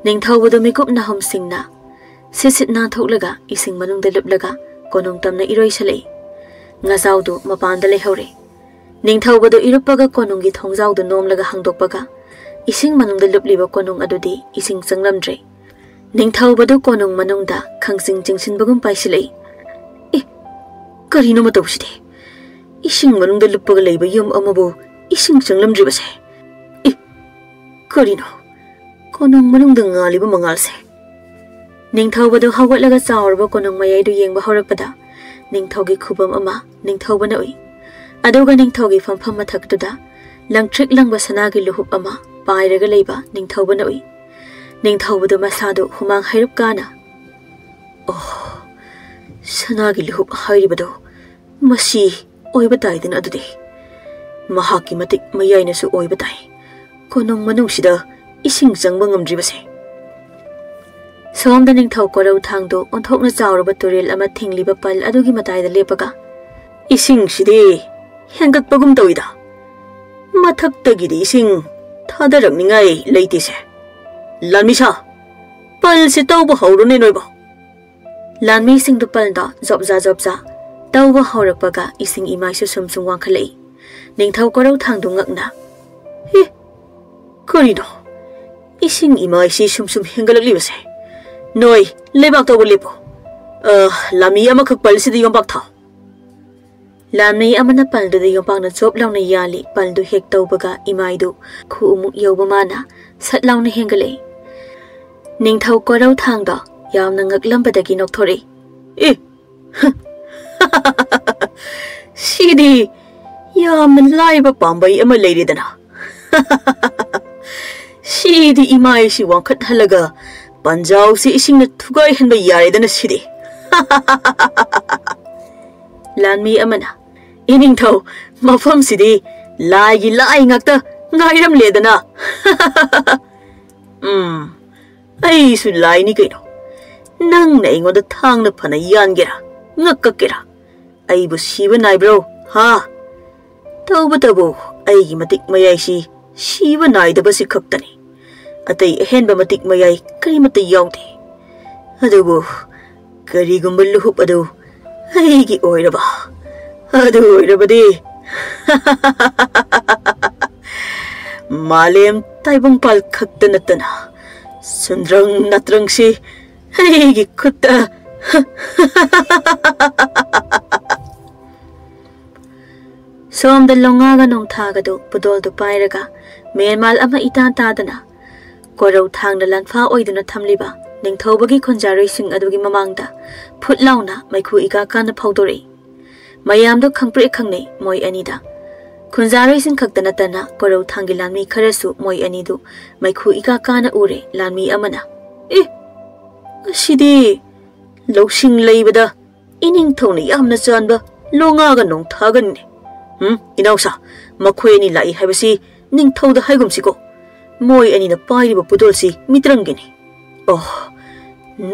ꯅꯤꯡꯊꯧꯕꯗꯨ ꯃꯤꯀꯨꯞ ꯅꯥꯍꯨꯝꯁꯤꯡꯅ ꯁꯤꯠ ꯁꯤꯠ ꯅꯥꯟꯊꯣꯛꯂꯒ ꯏꯁꯤꯡ ꯃꯅꯨꯡꯗ ꯂꯨꯞꯂꯒ ꯀꯣꯅꯨꯡ ꯇꯝꯅ ꯏꯔꯣꯏꯁꯜꯂꯛꯏ꯫ ꯉꯥꯖꯥꯎꯗꯨ ꯃꯄꯥꯟꯗ ꯂꯩꯍꯧꯔꯦ꯫ ꯅꯤꯡꯊꯧꯕꯗꯨ ꯏꯔꯨꯞꯄꯒ ꯀꯣꯅꯨꯡꯒꯤ ꯊꯣꯡꯖꯥꯎꯗꯨ ꯅꯣꯝꯂꯒ ꯍꯥꯡꯗꯣꯛꯄꯒ ꯏꯁꯤꯡ ꯃꯅꯨꯡꯗ ꯂꯨꯞꯂꯤꯕ ꯀꯣꯅꯨꯡ ꯑꯗꯨꯗꯤ ꯏꯁꯤꯡ ꯆꯪꯂꯝꯗ꯭ꯔꯦ꯫ ꯅꯤꯡꯊꯧꯕꯗꯨ ꯀꯣꯅꯨꯡ ꯃꯅꯨꯡꯗ ꯈꯪꯆꯤꯡ ꯆꯤꯡꯁꯤꯟꯕꯒꯨꯝ ꯄꯥꯏꯁꯤꯜꯂꯛꯏ꯫ "ꯑꯦ, ꯀꯔꯤꯅꯣ ꯃꯇꯧꯁꯤꯗꯤ? ꯏꯁꯤꯡ ꯃꯅꯨꯡꯗ ꯂꯨꯞꯄꯒ ꯂꯩꯕ ꯌꯨꯝ ꯑꯃꯕꯨ ꯏꯁꯤꯡ ꯆꯪꯂꯝꯗ꯭ꯔꯤꯕꯁꯦ? ꯑꯦ, ꯀꯔꯤꯅꯣ ꯀꯣꯅꯨꯡ ꯃꯅꯨꯡꯗ ꯉꯥꯜꯂꯤꯕ ꯃꯉꯥꯜꯁꯦ?" ꯅꯤꯡꯊꯧꯕꯗꯨ ꯍꯧꯒꯠꯂꯒ ꯆꯥꯎꯔꯕ ꯀꯣꯅꯨꯡ ꯃꯌꯥꯏꯗꯨ ꯌꯦꯡꯕ ꯍꯧꯔꯛꯄꯗ ꯅꯤꯡꯊꯧꯒꯤ ꯈꯨꯕꯝ ꯑꯃ ꯅꯤꯡꯊꯧꯕꯅ ꯎꯏ꯫ ꯑꯗꯨꯒ ꯅꯤꯡꯊꯧꯒꯤ ꯐꯝꯐꯝ ꯃꯊꯛꯇꯨꯗ ꯂꯪꯇ꯭ꯔꯤꯛ ꯂꯪꯕ ꯁꯅꯥꯒꯤ ꯂꯨꯍꯨꯞ ꯑꯃ ꯄꯥꯏꯔꯒ ꯂꯩꯕ ꯅꯤꯡꯊꯧꯕꯅ ꯎꯏ꯫ ꯅꯤꯡꯊꯧꯕꯗꯨ ꯃꯁꯥꯗꯨ ꯍꯨꯃꯥꯡ ꯍꯩꯔꯨꯞ ꯀꯥꯅ, "ꯑꯣ, ꯁꯅꯥꯒꯤ ꯂꯨꯍꯨꯞ ꯍꯥꯏꯔꯤꯕꯗꯨ ꯃꯁꯤ ꯑꯣꯏꯕ ꯇꯥꯏꯗꯅ ꯑꯗꯨꯗꯤ꯫ ꯃꯍꯥꯛꯀꯤ ꯃꯇꯤꯛ ꯃꯌꯥꯏꯅꯁꯨ ꯑꯣꯏꯕ ꯇꯥꯏ꯫ ꯀꯣꯅꯨꯡ ꯃꯅꯨꯡꯁꯤꯗ ꯏꯁꯤꯡ ꯆꯪꯕ ꯉꯝꯗ꯭ꯔꯤꯕꯁꯦ꯫" ꯁꯣꯝꯗ ꯅꯤꯡꯊꯧ ꯀꯣꯔꯧ ꯊꯥꯡꯗꯣ ꯑꯣꯟꯊꯣꯛꯅ ꯆꯥꯎꯔꯕ ꯇꯨꯔꯦꯜ ꯑꯃ ꯊꯤꯡꯂꯤꯕ ꯄꯜ ꯑꯗꯨꯒꯤ ꯃꯇꯥꯏꯗ ꯂꯦꯞꯄꯒ, "ꯏꯁꯤꯡꯁꯤꯗꯤ ꯍꯦꯟꯒꯠꯄꯒꯨꯝ ꯇꯧꯏꯗ꯫ ꯃꯊꯛꯇꯒꯤꯗꯤ ꯏꯁꯤꯡ ꯊꯥꯗꯔꯛꯅꯤꯉꯥꯏ ꯂꯩꯇꯦꯁꯦ꯫ ꯂꯥꯟꯃꯤꯁꯥ, ꯄꯜꯁꯦ ꯇꯧꯕ ꯍꯧꯔꯣꯅꯦ ꯅꯣꯏꯕꯣ꯫" ꯂꯥꯟꯃꯤꯁꯤꯡꯗꯨ ꯄꯜꯗ ꯖꯣꯞꯖꯥ ꯖꯣꯞꯖꯥ ꯇꯧꯕ ꯍꯧꯔꯛꯄꯒ ꯏꯁꯤꯡ ꯏꯃꯥꯏꯁꯨ ꯁꯨꯝ ꯁꯨꯝ ꯋꯥꯡꯈꯠꯂꯛꯏ꯫ ꯅꯤꯡꯊꯧ ꯀꯣꯔꯧ ꯊꯥꯡꯗꯨ ꯉꯛꯅ, "ꯍꯦ, ꯀꯔꯤꯅꯣ? ꯏꯁꯤꯡ ꯏꯃꯥꯏꯁꯤ ꯁꯨꯝ ꯁꯨꯝ ꯍꯦꯟꯒꯠꯂꯛꯂꯤꯕꯁꯦ? ꯅꯣꯏ ꯂꯩꯕꯥꯛ ꯇꯧꯕ ꯂꯦꯞꯄꯣ꯫ ꯑ, ꯂꯥꯟꯃꯤ ꯑꯃꯈꯛ ꯄꯜꯁꯤꯗ ꯌꯣꯝꯄꯥꯛ ꯊꯥꯎ꯫" ꯂꯥꯟꯃꯤ ꯑꯃꯅ ꯄꯜꯗꯨꯗ ꯌꯣꯝꯄꯥꯛꯅ ꯆꯣꯞ ꯂꯥꯎꯅ ꯌꯥꯜꯂꯤ꯫ ꯄꯜꯗꯨ ꯍꯦꯛ ꯇꯧꯕꯒ ꯏꯃꯥꯏꯗꯨ ꯈꯨꯎꯃꯨꯛ ꯌꯧꯕ ꯃꯥꯅ ꯁꯠ ꯂꯥꯎꯅ ꯍꯦꯟꯒꯠꯂꯛꯏ꯫ ꯅꯤꯡꯊꯧ ꯀꯣꯔꯧ ꯊꯥꯡꯗꯣ ꯌꯥꯝꯅ ꯉꯛꯂꯝꯕꯗꯒꯤ ꯅꯣꯛꯊꯣꯔꯛꯏ꯫ "ꯑꯦ, ꯁꯤꯗꯤ ꯌꯥꯝꯅ ꯂꯥꯏꯕ ꯄꯥꯝꯕꯩ ꯑꯃ ꯂꯩꯔꯦꯗꯅ꯫ ꯁꯤꯗꯤ ꯏꯃꯥꯏꯁꯤ ꯋꯥꯡꯈꯠꯍꯜꯂꯒ ꯄꯟꯖꯥꯎꯁꯤ ꯏꯁꯤꯡꯅ ꯊꯨꯒꯥꯏꯍꯟꯕ ꯌꯥꯔꯦꯗꯅ ꯁꯤꯗꯤ꯫" ꯂꯥꯟꯃꯤ ꯑꯃꯅ, "ꯏꯅꯤꯡꯊꯧ, ꯃꯐꯝꯁꯤꯗꯤ ꯂꯥꯏꯒꯤ ꯂꯥꯏ ꯉꯥꯛꯇ ꯉꯥꯏꯔꯝꯂꯦꯗꯅ꯫" "ꯎꯝ, ꯑꯩꯁꯨ ꯂꯥꯏꯅꯤ ꯀꯩꯅꯣ꯫ ꯅꯪꯅ ꯑꯩꯉꯣꯟꯗ ꯊꯥꯡꯅ ꯐꯅ ꯌꯥꯟꯒꯦꯔꯥ, ꯉꯛ ꯀꯛꯀꯦꯔꯥ? ꯑꯩꯕꯨ ꯁꯤꯕ ꯅꯥꯏꯕ꯭ꯔꯣ, ꯍꯥ? ꯇꯧꯕꯇꯕꯨ ꯑꯩꯒꯤ ꯃꯇꯤꯛ ꯃꯌꯥꯏꯁꯤ ꯁꯤꯕ ꯅꯥꯏꯗꯕꯁꯤ ꯈꯛꯇꯅꯤ꯫ ꯑꯇꯩ ꯑꯍꯦꯟꯕ ꯃꯇꯤꯛ ꯃꯌꯥꯏ ꯀꯔꯤꯃꯠꯇ ꯌꯥꯎꯗꯦ꯫ ꯑꯗꯨꯕꯨ ꯀꯔꯤꯒꯨꯝꯕ ꯂꯨꯍꯨꯞ ꯑꯗꯨ ꯑꯩꯒꯤ ꯑꯣꯏꯔꯕ, ꯑꯗꯨ ꯑꯣꯏꯔꯕꯗꯤ ꯃꯥꯂꯦꯝ ꯇꯥꯏꯕꯪꯄꯥꯜ ꯈꯛꯇ ꯅꯠꯇꯅ ꯁꯨꯟꯗ꯭ꯔꯪ ꯅꯥꯇ꯭ꯔꯪꯁꯤ ꯑꯩꯒꯤ ꯈꯨꯠꯇ꯫ ꯁꯣꯝꯗ ꯂꯣꯉꯥꯒ ꯅꯣꯡꯊꯥꯒꯗꯨ ꯄꯨꯗꯣꯜꯗꯨ ꯄꯥꯏꯔꯒ ꯃꯦꯟꯃꯥꯜ ꯑꯃ ꯏꯇꯥ ꯇꯥꯗꯅ ꯀꯣꯔꯧ ꯊꯥꯡꯅ ꯂꯥꯟꯐꯥ ꯑꯣꯏꯗꯨꯅ ꯊꯝꯂꯤꯕ ꯅꯤꯡꯊꯧꯕꯒꯤ ꯈꯨꯟꯖꯥꯔꯣꯏꯁꯤꯡ ꯑꯗꯨꯒꯤ ꯃꯃꯥꯡꯗ ꯐꯨꯠ ꯂꯥꯎꯅ ꯃꯩꯈꯨ ꯏꯀꯥ ꯀꯥꯅ ꯐꯥꯎꯗꯣꯔꯛꯏ꯫ ꯃꯌꯥꯝꯗꯣ ꯈꯪꯄ꯭ꯔꯦꯛ ꯈꯪꯅꯩ ꯃꯣꯏ ꯑꯅꯤꯗ꯫ ꯈꯨꯟꯖꯥꯔꯣꯏꯁꯤꯡ ꯈꯛꯇ ꯅꯠꯇꯅ ꯀꯣꯔꯧ ꯊꯥꯡꯒꯤ ꯂꯥꯟꯃꯤ ꯈꯔꯁꯨ ꯃꯣꯏ ꯑꯅꯤꯗꯨ ꯃꯩꯈꯨ ꯏꯀꯥ ꯀꯥꯅ ꯎꯔꯦ꯫ ꯂꯥꯟꯃꯤ ꯑꯃꯅ, "ꯑꯦ, ꯑꯁꯤꯗꯤ ꯂꯧꯁꯤꯡ ꯂꯩꯕꯗ ꯏꯅꯤꯡꯊꯧꯅ ꯌꯥꯝꯅ ꯆꯥꯟꯕ ꯂꯣꯉꯥꯒ ꯅꯣꯡꯊꯥꯒꯅꯤꯅꯦ꯫ ꯎꯝ, ꯏꯅꯥꯎꯁꯥ, ꯃꯈꯣꯏ ꯑꯅꯤ ꯂꯥꯛꯏ ꯍꯥꯏꯕꯁꯤ ꯅꯤꯡꯊꯧꯗ ꯍꯥꯏꯒꯨꯝꯁꯤꯀꯣ꯫ ꯃꯣꯏ ꯑꯅꯤꯅ ꯄꯥꯏꯔꯤꯕ ꯄꯨꯗꯣꯜꯁꯤ ꯃꯤꯇ꯭ꯔꯪꯒꯤꯅꯤ꯫ ꯑꯣ,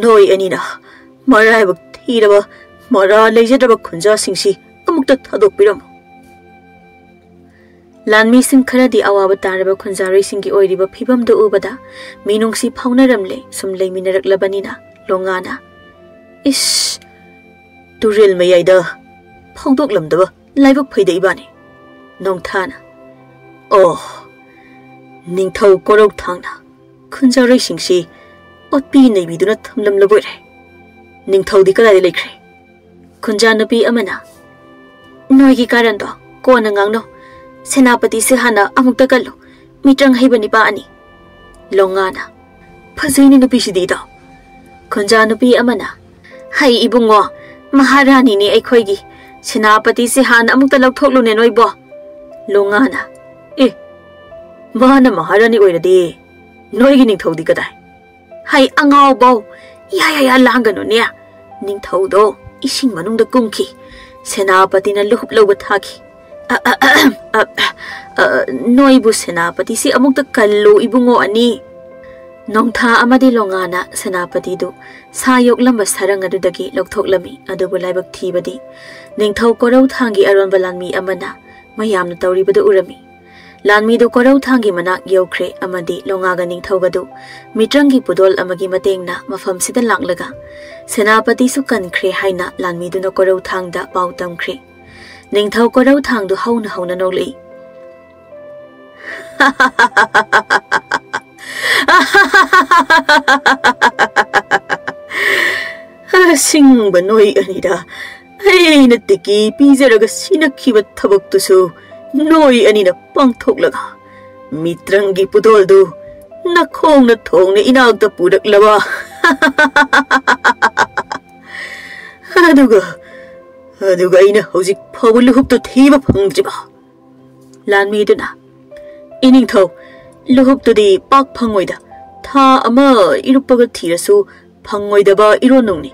ꯅꯣꯏ ꯑꯅꯤꯅ ꯃꯔꯥꯏꯕꯛ ꯊꯤꯔꯕ, ꯃꯔꯥ ꯂꯩꯖꯗ꯭ꯔꯕ ꯈꯨꯟꯖꯥꯁꯤꯡꯁꯤ ꯑꯃꯨꯛꯇ ꯊꯥꯗꯣꯛꯄꯤꯔꯝꯃꯨ꯫" ꯂꯥꯟꯃꯤꯁꯤꯡ ꯈꯔꯗꯤ ꯑꯋꯥꯕ ꯇꯥꯔꯕ ꯈꯨꯟꯖꯥꯔꯣꯏꯁꯤꯡꯒꯤ ꯑꯣꯏꯔꯤꯕ ꯐꯤꯕꯝꯗꯨ ꯎꯕꯗ ꯃꯤꯅꯨꯡꯁꯤ ꯐꯥꯎꯅꯔꯝꯂꯦ꯫ ꯁꯨꯝ ꯂꯩꯃꯤꯟꯅꯔꯛꯂꯕꯅꯤꯅ ꯂꯣꯉꯥꯅ, "ꯏꯁ, ꯇꯨꯔꯦꯜ ꯃꯌꯥꯏꯗ ꯐꯥꯎꯗꯣꯛꯂꯝꯗꯕ ꯂꯥꯏꯕꯛ ꯐꯩꯗ ꯏꯕꯥꯅꯤ꯫" ꯅꯣꯡꯊꯥꯅ, "ꯑꯣ, ꯅꯤꯡꯊꯧ ꯀꯣꯔꯧ ꯊꯥꯡꯅ ꯈꯨꯟꯖꯥꯔꯣꯏꯁꯤꯡꯁꯤ ꯑꯣꯠꯄꯤ ꯅꯩꯕꯤꯗꯨꯅ ꯊꯝꯂꯝꯂꯕꯣꯏꯔꯦ꯫ ꯅꯤꯡꯊꯧꯗꯤ ꯀꯗꯥꯏꯗ ꯂꯩꯈ꯭ꯔꯦ?" ꯈꯨꯟꯖꯥ ꯅꯨꯄꯤ ꯑꯃꯅ, "ꯅꯣꯏꯒꯤ ꯀꯥꯔꯟꯗꯣ ꯀꯣꯟꯅ ꯉꯥꯡꯅꯧ꯫ ꯁꯦꯅꯥꯄꯇꯤꯁꯦ ꯍꯥꯟꯅ ꯑꯃꯨꯛꯇ ꯀꯜꯂꯨ꯫ ꯃꯤꯇ꯭ꯔꯪ ꯍꯩꯕ ꯅꯤꯄꯥ ꯑꯅꯤ꯫" ꯂꯣꯉꯥꯅ, "ꯐꯖꯩꯅꯦ ꯅꯨꯄꯤꯁꯤꯗꯤ, ꯏꯇꯥꯎ꯫" ꯈꯨꯟꯖꯥ ꯅꯨꯄꯤ ꯑꯃꯅ, "ꯍꯩ ꯏꯕꯨꯡꯉꯣ, ꯃꯍꯥꯔꯥꯅꯤꯅꯦ ꯑꯩꯈꯣꯏꯒꯤ꯫ ꯁꯦꯅꯥꯄꯇꯤꯁꯦ ꯍꯥꯟꯅ ꯑꯃꯨꯛꯇ ꯂꯧꯊꯣꯛꯂꯨꯅꯦ ꯅꯣꯏꯕꯣ꯫" ꯂꯣꯉꯥꯅ, "ꯑꯦ, ꯃꯥꯅ ꯃꯍꯥꯔꯥꯅꯤ ꯑꯣꯏꯔꯗꯤ ꯅꯣꯏꯒꯤ ꯅꯤꯡꯊꯧꯗꯤ ꯀꯗꯥꯏ?" "ꯍꯩ ꯑꯉꯥꯎꯕꯧ, ꯏꯌꯥ ꯌꯥ ꯌꯥ ꯂꯥꯡꯒꯅꯨꯅꯦ꯫ ꯅꯤꯡꯊꯧꯗꯣ ꯏꯁꯤꯡ ꯃꯅꯨꯡꯗ ꯀꯨꯝꯈꯤ꯫ ꯁꯦꯅꯥꯄꯇꯤꯅ ꯂꯨꯍꯨꯞ ꯂꯧꯕ ꯊꯥꯈꯤ꯫ ꯑ, ꯑ, ꯑ, ꯑ, ꯑ, ꯅꯣꯏꯕꯨ ꯁꯦꯅꯥꯄꯇꯤꯁꯤ ꯑꯃꯨꯛꯇ ꯀꯜꯂꯨ ꯏꯕꯨꯡꯉꯣ ꯑꯅꯤ꯫" ꯅꯣꯡꯊꯥ ꯑꯃꯗꯤ ꯂꯣꯉꯥꯅ ꯁꯦꯅꯥꯄꯇꯤꯗꯨ ꯁꯥ ꯌꯣꯛꯂꯝꯕ ꯁꯔꯪ ꯑꯗꯨꯗꯒꯤ ꯂꯧꯊꯣꯛꯂꯝꯃꯤ꯫ ꯑꯗꯨꯕꯨ ꯂꯥꯏꯕꯛ ꯊꯤꯕꯗꯤ ꯅꯤꯡꯊꯧ ꯀꯣꯔꯧ ꯊꯥꯡꯒꯤ ꯑꯔꯣꯟꯕ ꯂꯥꯟꯃꯤ ꯑꯃꯅ ꯃꯌꯥꯝꯅ ꯇꯧꯔꯤꯕꯗꯨ ꯎꯔꯝꯃꯤ꯫ ꯂꯥꯟꯃꯤꯗꯨ ꯀꯣꯔꯧꯊꯥꯡꯒꯤ ꯃꯅꯥꯛ ꯌꯧꯈ꯭ꯔꯦ ꯑꯃꯗꯤ ꯂꯣꯉꯥꯒ ꯅꯤꯡꯊꯧꯒꯗꯨ ꯃꯤꯇ꯭ꯔꯪꯒꯤ ꯄꯨꯗꯣꯜ ꯑꯃꯒꯤ ꯃꯇꯦꯡꯅ ꯃꯐꯝꯁꯤꯗ ꯂꯥꯛꯂꯒ ꯁꯦꯅꯥꯄꯇꯤꯁꯨ ꯀꯟꯈ꯭ꯔꯦ ꯍꯥꯏꯅ ꯂꯥꯟꯃꯤꯗꯨꯅ ꯀꯣꯔꯧꯊꯥꯡꯗ ꯄꯥꯎ ꯇꯝꯈ꯭ꯔꯦ꯫ ꯅꯤꯡꯊꯧ ꯀꯣꯔꯧꯊꯥꯡꯗꯨ ꯍꯧꯅ ꯍꯧꯅ ꯅꯣꯛꯂꯛꯏ꯫ ꯑꯁꯤꯡꯕ ꯅꯣꯏ ꯑꯅꯤꯗ ꯑꯩꯅ ꯇꯤꯀꯤ ꯄꯤꯖꯔꯒ ꯁꯤꯅꯈꯤꯕ ꯊꯕꯛꯇꯨꯁꯨ ꯅꯣꯏ ꯑꯅꯤꯅ ꯄꯥꯡꯊꯣꯛꯂꯒ ꯃꯤꯇ꯭ꯔꯪꯒꯤ ꯄꯨꯗꯣꯜꯗꯨ ꯅꯈꯣꯡꯅ ꯊꯣꯡꯅ ꯏꯅꯥꯛꯇ ꯄꯨꯔꯛꯂꯕ꯫ ꯑꯗꯨꯒ ꯑꯗꯨꯒ ꯑꯩꯅ ꯍꯧꯖꯤꯛ ꯐꯥꯎꯕ ꯂꯨꯍꯨꯞꯇꯨ ꯊꯤꯕ ꯐꯪꯗ꯭ꯔꯤꯕ꯫ ꯂꯥꯟꯃꯤꯗꯨꯅ, "ꯏꯅꯤꯡꯊꯧ, ꯂꯨꯍꯨꯞꯇꯨꯗꯤ ꯄꯥꯛ ꯐꯪꯉꯣꯏꯗ꯫ ꯊꯥ ꯑꯃ ꯏꯔꯨꯞꯄꯒ ꯊꯤꯔꯁꯨ ꯐꯪꯉꯣꯏꯗꯕ ꯏꯔꯣꯟꯅꯨꯡꯅꯤ꯫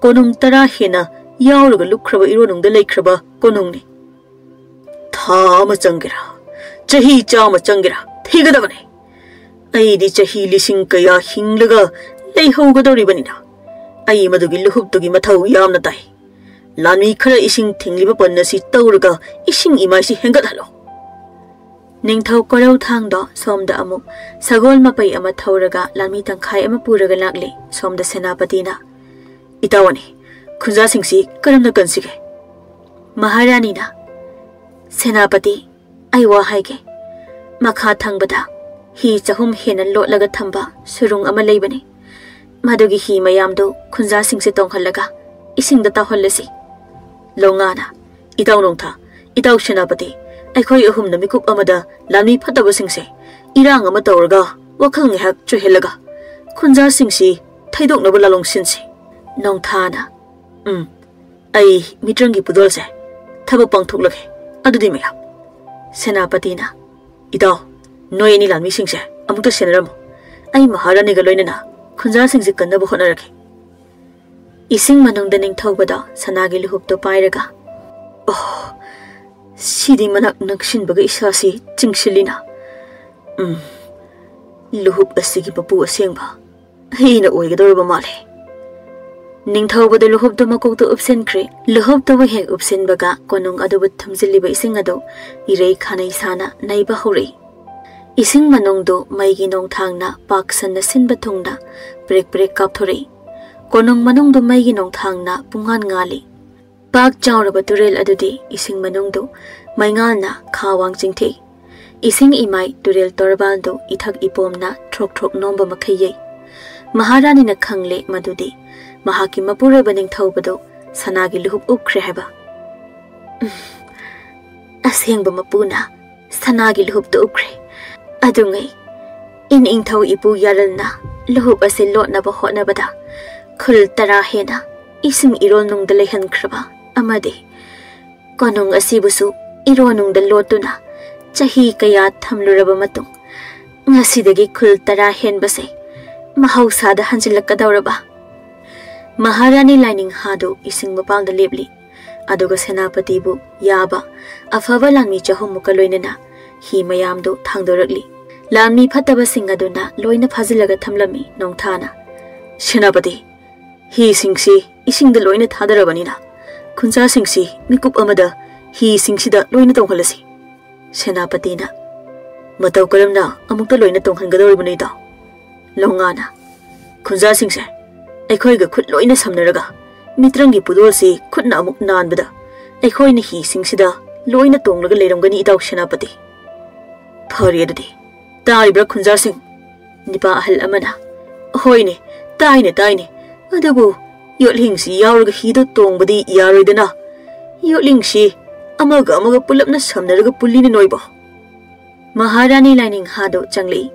ꯀꯣꯅꯨꯡ ꯇꯔꯥ ꯍꯦꯟꯅ ꯌꯥꯎꯔꯒ ꯂꯨꯞꯈ꯭ꯔꯕ ꯏꯔꯣꯟꯅꯨꯡꯗ ꯂꯩꯈ꯭ꯔꯕ ꯀꯣꯅꯨꯡꯅꯤ꯫ ꯊꯥ ꯑꯃ ꯆꯪꯒꯦꯔꯥ, ꯆꯍꯤ ꯆꯥꯝꯃ ꯆꯪꯒꯦꯔꯥ, ꯊꯤꯒꯗꯕꯅꯤ꯫ ꯑꯩꯗꯤ ꯆꯍꯤ ꯂꯤꯁꯤꯡ ꯀꯌꯥ ꯍꯤꯡꯂꯒ ꯂꯩꯍꯧꯒꯗꯧꯔꯤꯕꯅꯤꯅ ꯑꯩ ꯃꯗꯨꯒꯤ ꯂꯨꯍꯨꯞꯇꯨꯒꯤ ꯃꯊꯧ ꯌꯥꯝꯅ ꯇꯥꯏ꯫ ꯂꯥꯟꯃꯤ ꯈꯔ ꯏꯁꯤꯡ ꯊꯤꯡꯂꯤꯕ ꯄꯟ ꯑꯁꯤ ꯇꯧꯔꯒ ꯏꯁꯤꯡ ꯏꯃꯥꯏꯁꯤ ꯍꯦꯟꯒꯠꯍꯜꯂꯣ꯫" ꯅꯤꯡꯊꯧ ꯀꯣꯔꯧꯊꯥꯡꯗꯣ ꯁꯣꯝꯗ ꯑꯃꯨꯛ ꯁꯒꯣꯜ ꯃꯄꯩ ꯑꯃ ꯊꯧꯔꯒ ꯂꯥꯟꯃꯤ ꯇꯪꯈꯥꯏ ꯑꯃ ꯄꯨꯔꯒ ꯂꯥꯛꯂꯦ꯫ ꯁꯣꯝꯗ ꯁꯦꯅꯥꯄꯇꯤꯅ, "ꯏꯇꯥꯎ ꯑꯅꯤ, ꯈꯨꯟꯖꯥꯁꯤꯡꯁꯤ ꯀꯔꯝꯅ ꯀꯟꯁꯤꯒꯦ?" ꯃꯍꯥꯔꯥꯅꯤꯅ, "ꯁꯦꯅꯥꯄꯇꯤ, ꯑꯩ ꯋꯥ ꯍꯥꯏꯒꯦ꯫ ꯃꯈꯥ ꯊꯪꯕꯗ ꯍꯤ ꯆꯍꯨꯝ ꯍꯦꯟꯅ ꯂꯣꯠꯂꯒ ꯊꯝꯕ ꯁꯨꯔꯨꯡ ꯑꯃ ꯂꯩꯕꯅꯤ꯫ ꯃꯗꯨꯒꯤ ꯍꯤ ꯃꯌꯥꯝꯗꯨ ꯈꯨꯟꯖꯥꯁꯤꯡꯁꯦ ꯇꯣꯡꯍꯜꯂꯒ ꯏꯁꯤꯡꯗ ꯇꯥꯎꯍꯜꯂꯁꯤ꯫" ꯂꯣꯉꯥꯅ, "ꯏꯇꯥꯎ ꯅꯣꯡꯊꯥ, ꯏꯇꯥꯎ ꯁꯦꯅꯥꯄꯇꯤ, ꯑꯩꯈꯣꯏ ꯑꯍꯨꯝꯅ ꯃꯤꯀꯨꯞ ꯑꯃꯗ ꯂꯥꯟꯃꯤ ꯐꯠꯇꯕꯁꯤꯡꯁꯦ ꯏꯔꯥꯡ ꯑꯃ ꯇꯧꯔꯒ ꯋꯥꯈꯜ ꯉꯥꯏꯍꯥꯛ ꯆꯣꯏꯍꯜꯂꯒ ꯈꯨꯟꯖꯥꯁꯤꯡꯁꯤ ꯊꯩꯗꯣꯛꯅꯕ ꯂꯥꯂꯣꯡ ꯁꯤꯟꯁꯤ꯫" ꯅꯣꯡꯊꯥꯅ, "ꯎꯝ, ꯑꯩ ꯃꯤꯇ꯭ꯔꯪꯒꯤ ꯄꯨꯗꯣꯜꯁꯦ ꯊꯕꯛ ꯄꯥꯡꯊꯣꯛꯂꯒꯦ꯫ ꯑꯗꯨꯗꯤ ꯃꯌꯥꯝ꯫" ꯁꯦꯅꯥꯄꯇꯤꯅ, "ꯏꯇꯥꯎ, ꯅꯣꯏ ꯑꯅꯤ ꯂꯥꯟꯃꯤꯁꯤꯡꯁꯦ ꯑꯃꯨꯛꯇ ꯁꯦꯟꯅꯔꯝꯃꯨ꯫ ꯑꯩ ꯃꯍꯥꯔꯥꯅꯤꯒ ꯂꯣꯏꯅꯅ ꯈꯨꯟꯖꯥꯁꯤꯡꯁꯦ ꯀꯟꯅꯕ ꯍꯣꯠꯅꯔꯒꯦ꯫" ꯏꯁꯤꯡ ꯃꯅꯨꯡꯗ ꯅꯤꯡꯊꯧꯕꯗꯣ ꯁꯅꯥꯒꯤ ꯂꯨꯍꯨꯞꯇꯣ ꯄꯥꯏꯔꯒ, "ꯑꯣ, ꯁꯤꯗꯤ ꯃꯅꯥꯛ ꯅꯛꯁꯤꯟꯕꯒ ꯏꯁꯥꯁꯤ ꯆꯤꯡꯁꯤꯜꯂꯤꯅ꯫ ꯎꯝ, ꯂꯨꯍꯨꯞ ꯑꯁꯤꯒꯤ ꯃꯄꯨ ꯑꯁꯦꯡꯕ ꯑꯩꯅ ꯑꯣꯏꯒꯗꯧꯔꯕ ꯃꯥꯜꯂꯦ꯫" ꯅꯤꯡꯊꯧꯕꯗꯨ ꯂꯨꯍꯨꯞꯇꯨ ꯃꯀꯣꯛꯇ ꯎꯞꯁꯤꯟꯈ꯭ꯔꯦ꯫ ꯂꯨꯍꯨꯞꯇꯨꯕꯨ ꯍꯦꯛ ꯎꯞꯁꯤꯟꯕꯒ ꯀꯣꯅꯨꯡ ꯑꯗꯨꯕꯨ ꯊꯨꯝꯖꯤꯜꯂꯤꯕ ꯏꯁꯤꯡ ꯑꯗꯨ ꯏꯔꯩ ꯈꯥꯅꯩ ꯁꯥꯅ ꯅꯩꯕ ꯍꯧꯔꯛꯏ꯫ ꯏꯁꯤꯡ ꯃꯅꯨꯡꯗꯨ ꯃꯩꯒꯤ ꯅꯣꯡꯊꯥꯡꯅ ꯄꯥꯛ ꯁꯟꯅ ꯁꯤꯟꯕ ꯊꯨꯡꯅ ꯄ꯭ꯔꯦꯛ ꯄ꯭ꯔꯦꯛ ꯀꯥꯞꯊꯣꯔꯛꯏ꯫ ꯀꯣꯅꯨꯡ ꯃꯅꯨꯡꯗꯨ ꯃꯩꯒꯤ ꯅꯣꯡꯊꯥꯡꯅ ꯄꯨꯡꯉꯥꯟ ꯉꯥꯜꯂꯤ꯫ ꯄꯥꯛ ꯆꯥꯎꯔꯕ ꯇꯨꯔꯦꯜ ꯑꯗꯨꯗꯤ ꯏꯁꯤꯡ ꯃꯅꯨꯡꯗꯨ ꯃꯩꯉꯥꯜꯅ ꯈꯥ ꯋꯥꯡ ꯆꯤꯡꯊꯩ꯫ ꯏꯁꯤꯡ ꯏꯃꯥꯏ ꯇꯨꯔꯦꯜ ꯇꯣꯔꯕꯥꯟꯗꯨ ꯏꯊꯛ ꯏꯄꯣꯝꯅ ꯊ꯭ꯔꯣꯛ ꯊ꯭ꯔꯣꯛ ꯅꯣꯝꯕ ꯃꯈꯩ ꯌꯩ꯫ ꯃꯍꯥꯔꯥꯅꯤꯅ ꯈꯪꯂꯦ ꯃꯗꯨꯗꯤ ꯃꯍꯥꯛꯀꯤ ꯃꯄꯨꯔꯣꯏꯕ ꯅꯤꯡꯊꯧꯕꯗꯨ ꯁꯅꯥꯒꯤ ꯂꯨꯍꯨꯞ ꯎꯞꯈ꯭ꯔꯦ ꯍꯥꯏꯕ꯫ ꯎꯝ, ꯑꯁꯦꯡꯕ ꯃꯄꯨꯅ ꯁꯅꯥꯒꯤ ꯂꯨꯍꯨꯞꯇꯨ ꯎꯞꯈ꯭ꯔꯦ꯫ ꯑꯗꯨꯉꯩ ꯏꯅꯤꯡꯊꯧ ꯏꯄꯨ ꯌꯥꯔꯜꯅ ꯂꯨꯍꯨꯞ ꯑꯁꯤ ꯂꯣꯠꯅꯕ ꯍꯣꯠꯅꯕꯗ ꯈꯨꯜ ꯇꯔꯥ ꯍꯦꯟꯅ ꯏꯁꯤꯡ ꯏꯔꯣꯜꯅꯨꯡꯗ ꯂꯩꯍꯟꯈ꯭ꯔꯕ ꯑꯃꯗꯤ ꯀꯣꯅꯨꯡ ꯑꯁꯤꯕꯨꯁꯨ ꯏꯔꯣꯜꯅꯨꯡꯗ ꯂꯣꯠꯇꯨꯅ ꯆꯍꯤ ꯀꯌꯥ ꯊꯝꯂꯨꯔꯕ ꯃꯇꯨꯡ ꯉꯁꯤꯗꯒꯤ ꯈꯨꯜ ꯇꯔꯥ ꯍꯦꯟꯕꯁꯦ ꯃꯍꯧꯁꯥꯗ ꯍꯟꯖꯤꯜꯂꯛꯀꯗꯧꯔꯕ꯫ ꯃꯍꯥꯔꯥꯅꯤ ꯂꯥꯏꯅꯤꯡꯍꯥꯗꯨ ꯏꯁꯤꯡ ꯃꯄꯥꯜꯗ ꯂꯦꯞꯂꯤ꯫ ꯑꯗꯨꯒ ꯁꯦꯅꯥꯄꯇꯤꯕꯨ ꯌꯥꯕ ꯑꯐꯕ ꯂꯥꯟꯃꯤ ꯆꯍꯨꯝꯃꯨꯛꯀ ꯂꯣꯏꯅꯅ ꯍꯤ ꯃꯌꯥꯝꯗꯨ ꯊꯥꯡꯗꯣꯔꯛꯂꯤ꯫ ꯂꯥꯟꯃꯤ ꯐꯠꯇꯕꯁꯤꯡ ꯑꯗꯨꯅ ꯂꯣꯏꯅ ꯐꯥꯖꯤꯜꯂꯒ ꯊꯝꯂꯝꯃꯤ꯫ ꯅꯣꯡꯊꯥꯅ, "ꯁꯦꯅꯥꯄꯇꯤ, ꯍꯤꯁꯤꯡꯁꯤ ꯏꯁꯤꯡꯗ ꯂꯣꯏꯅ ꯊꯥꯗꯔꯕꯅꯤꯅ ꯈꯨꯟꯖꯥꯁꯤꯡꯁꯤ ꯃꯤꯀꯨꯞ ꯑꯃꯗ ꯍꯤꯁꯤꯡꯁꯤꯗ ꯂꯣꯏꯅ ꯇꯣꯡꯍꯜꯂꯁꯤ꯫" ꯁꯦꯅꯥꯄꯇꯤꯅ, "ꯃꯇꯧ ꯀꯔꯝꯅ ꯑꯃꯨꯛꯇ ꯂꯣꯏꯅ ꯇꯣꯡꯍꯟꯒꯗꯧꯔꯤꯕꯅꯣ ꯏꯇꯥꯎ?" ꯂꯣꯡꯉꯥꯅ, "ꯈꯨꯟꯖꯥꯁꯤꯡꯁꯦ ꯑꯩꯈꯣꯏꯒ ꯈꯨꯠ ꯂꯣꯏꯅ ꯁꯝꯅꯔꯒ ꯃꯤꯇ꯭ꯔꯪꯒꯤ ꯄꯨꯗꯣꯜꯁꯤ ꯈꯨꯠꯅ ꯑꯃꯨꯛ ꯅꯥꯟꯕꯗ ꯑꯩꯈꯣꯏꯅ ꯍꯤꯁꯤꯡꯁꯤꯗ ꯂꯣꯏꯅ ꯇꯣꯡꯂꯒ ꯂꯩꯔꯝꯒꯅꯤ ꯏꯇꯥꯎ ꯁꯦꯅꯥꯄꯇꯤ꯫ ꯐꯔꯦ ꯑꯗꯨꯗꯤ, ꯇꯥꯔꯤꯕ꯭ꯔꯥ ꯈꯨꯟꯖꯥꯁꯤꯡ?" ꯅꯤꯄꯥ ꯑꯍꯜ ꯑꯃꯅ, "ꯍꯣꯏꯅꯦ, ꯇꯥꯏꯅꯦ, ꯇꯥꯏꯅꯦ꯫ ꯑꯗꯨꯕꯨ ꯌꯣꯠꯂꯤꯡꯁꯤ ꯌꯥꯎꯔꯒ ꯍꯤꯗꯣ ꯇꯣꯡꯕꯗꯤ ꯌꯥꯔꯣꯏꯗꯅ꯫ ꯌꯣꯠꯂꯤꯡꯁꯤ ꯑꯃꯒ ꯑꯃꯒ ꯄꯨꯂꯞꯅ ꯁꯝꯅꯔꯒ ꯄꯨꯜꯂꯤꯅꯦ ꯅꯣꯏꯕꯣ꯫" ꯃꯍꯥꯔꯥꯅꯤ ꯂꯥꯏꯅꯤꯡꯍꯥꯗꯨ ꯆꯪꯂꯛꯏ꯫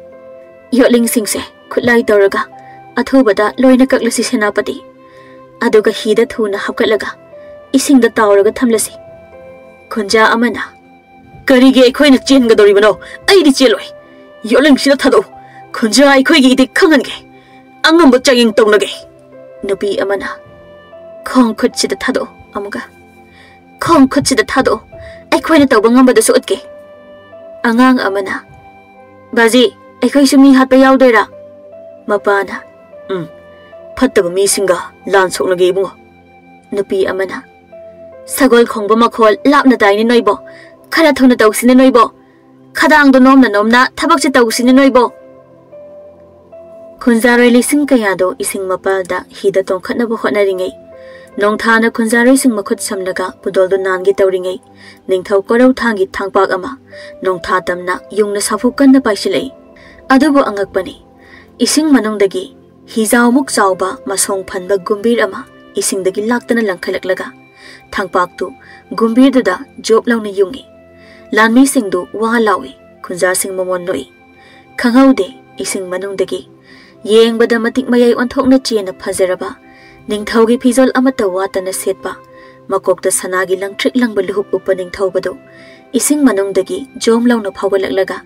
"ꯌꯣꯠꯂꯤꯡꯁꯤꯡꯁꯦ ꯈꯨꯠꯂꯥꯏ ꯇꯧꯔꯒ ꯑꯊꯨꯕꯗ ꯂꯣꯏꯅ ꯀꯛꯂꯁꯤ ꯁꯦꯅꯥꯄꯇꯤ꯫ ꯑꯗꯨꯒ ꯍꯤꯗ ꯊꯨꯅ ꯍꯥꯞꯀꯠꯂꯒ ꯏꯁꯤꯡꯗ ꯇꯥꯎꯔꯒ ꯊꯝꯂꯁꯤ꯫" ꯈꯨꯟꯖꯥ ꯑꯃꯅ, "ꯀꯔꯤꯒꯤ ꯑꯩꯈꯣꯏꯅ ꯆꯦꯟꯒꯗꯧꯔꯤꯕꯅꯣ? ꯑꯩꯗꯤ ꯆꯦꯜꯂꯣꯏ꯫ ꯌꯣꯠꯂꯤꯡꯁꯤꯗ ꯊꯥꯗꯣꯛꯎ꯫ ꯈꯨꯟꯖꯥ ꯑꯩꯈꯣꯏꯒꯤ ꯏꯊꯤꯛ ꯈꯪꯍꯟꯒꯦ꯫ ꯑꯉꯝꯕ ꯆꯥꯡꯌꯦꯡ ꯇꯧꯅꯒꯦ꯫" ꯅꯨꯄꯤ ꯑꯃꯅ, "ꯈꯣꯡ ꯈꯨꯠꯁꯤꯗ ꯊꯥꯗꯣꯛꯎ꯫" ꯑꯃꯨꯛꯀ, "ꯈꯣꯡ ꯈꯨꯠꯁꯤꯗ ꯊꯥꯗꯣꯛꯎ꯫ ꯑꯩꯈꯣꯏꯅ ꯇꯧꯕ ꯉꯝꯕꯗꯨꯁꯨ ꯎꯠꯀꯦ꯫" ꯑꯉꯥꯡ ꯑꯃꯅ, "ꯕꯥꯖꯤ, ꯑꯩꯈꯣꯏꯁꯨ ꯃꯤ ꯍꯥꯠꯄ ꯌꯥꯎꯗꯣꯏꯔꯥ?" ꯃꯄꯥꯅ, "ꯎꯝ, ꯐꯠꯇꯕ ꯃꯤꯁꯤꯡꯒ ꯂꯥꯟ ꯁꯣꯛꯅꯒꯦ, ꯏꯕꯨꯡꯉꯣ꯫ ꯅꯨꯄꯤ ꯑꯃꯅ, "ꯁꯒꯣꯜ ꯈꯣꯡꯕ ꯃꯈꯣꯜ ꯂꯥꯞꯅ ꯇꯥꯏꯅꯦ ꯅꯣꯏꯕꯣ꯫ ꯈꯔ ꯊꯨꯅ ꯇꯧꯁꯤꯅꯦ ꯅꯣꯏꯕꯣ꯫ ꯈꯗꯥꯡꯗꯣ ꯅꯣꯝꯅ ꯅꯣꯝꯅ ꯊꯕꯛꯁꯦ ꯇꯧꯁꯤꯅꯦ ꯅꯣꯏꯕꯣ"꯫ ꯈꯨꯟꯖꯥꯔꯣꯏ ꯂꯤꯁꯤꯡ ꯀꯌꯥꯗꯣ ꯏꯁꯤꯡ ꯃꯄꯥꯜꯗ ꯍꯤꯗ ꯇꯣꯡꯈꯠꯅꯕ ꯍꯣꯠꯅꯔꯤꯉꯩ, ꯅꯣꯡꯊꯥꯅ ꯈꯨꯟꯖꯥꯔꯣꯏꯁꯤꯡ ꯃꯈꯨꯠ ꯁꯝꯂꯒ ꯄꯨꯗꯣꯜꯗꯨ ꯅꯥꯟꯒꯦ ꯇꯧꯔꯤꯉꯩ, ꯅꯤꯡꯊꯧ ꯀꯣꯔꯧꯊꯥꯡꯒꯤ ꯊꯥꯡꯄꯥꯛ ꯑꯃ ꯅꯣꯡꯊꯥ ꯇꯝꯅ ꯌꯨꯡꯅ ꯁꯥꯐꯨ ꯀꯟꯅ ꯄꯥꯏꯁꯤꯜꯂꯛꯏ꯫ ꯑꯗꯨꯕꯨ ꯑꯉꯛꯄꯅꯤ, ꯏꯁꯤꯡ ꯃꯅꯨꯡꯗꯒꯤ ꯍꯤꯖꯥꯎꯃꯨꯛ ꯆꯥꯎꯕ ꯃꯁꯣꯡ ꯐꯟꯕ ꯒꯨꯝꯕꯤꯔ ꯑꯃ ꯏꯁꯤꯡꯗꯒꯤ ꯂꯥꯛꯇꯅ ꯂꯪꯈꯠꯂꯛꯂꯒ ꯊꯥꯡꯄꯥꯛꯇꯨ ꯒꯨꯝꯕꯤꯔꯗꯨꯗ ꯖꯣꯞ ꯂꯥꯎꯅ ꯌꯨꯡꯏ꯫ ꯂꯥꯟꯃꯤꯁꯤꯡꯗꯨ ꯋꯥ ꯂꯥꯎꯏ, ꯈꯨꯟꯖꯥꯁꯤꯡ ꯃꯃꯣꯟ ꯅꯣꯛꯏ꯫ ꯈꯪꯍꯧꯗꯦ, ꯏꯁꯤꯡ ꯃꯅꯨꯡꯗꯒꯤ ꯌꯦꯡꯕꯗ ꯃꯇꯤꯛ ꯃꯌꯥꯏ ꯑꯣꯟꯊꯣꯛꯅ ꯆꯦꯅ ꯐꯖꯔꯕ, ꯅꯤꯡꯊꯧꯒꯤ ꯐꯤꯖꯣꯜ ꯑꯃꯠꯇ ꯋꯥꯠꯇꯅ ꯁꯦꯠꯄ, ꯃꯀꯣꯛꯇ ꯁꯅꯥꯒꯤ ꯂꯪꯇ꯭ꯔꯤꯛ ꯂꯪꯕ ꯂꯨꯍꯨꯞ ꯎꯞꯄ ꯅꯤꯡꯊꯧꯕꯗꯨ ꯏꯁꯤꯡ ꯃꯅꯨꯡꯗꯒꯤ ꯖꯣꯝ ꯂꯥꯎꯅ ꯐꯥꯎꯒꯠꯂꯛꯂꯒ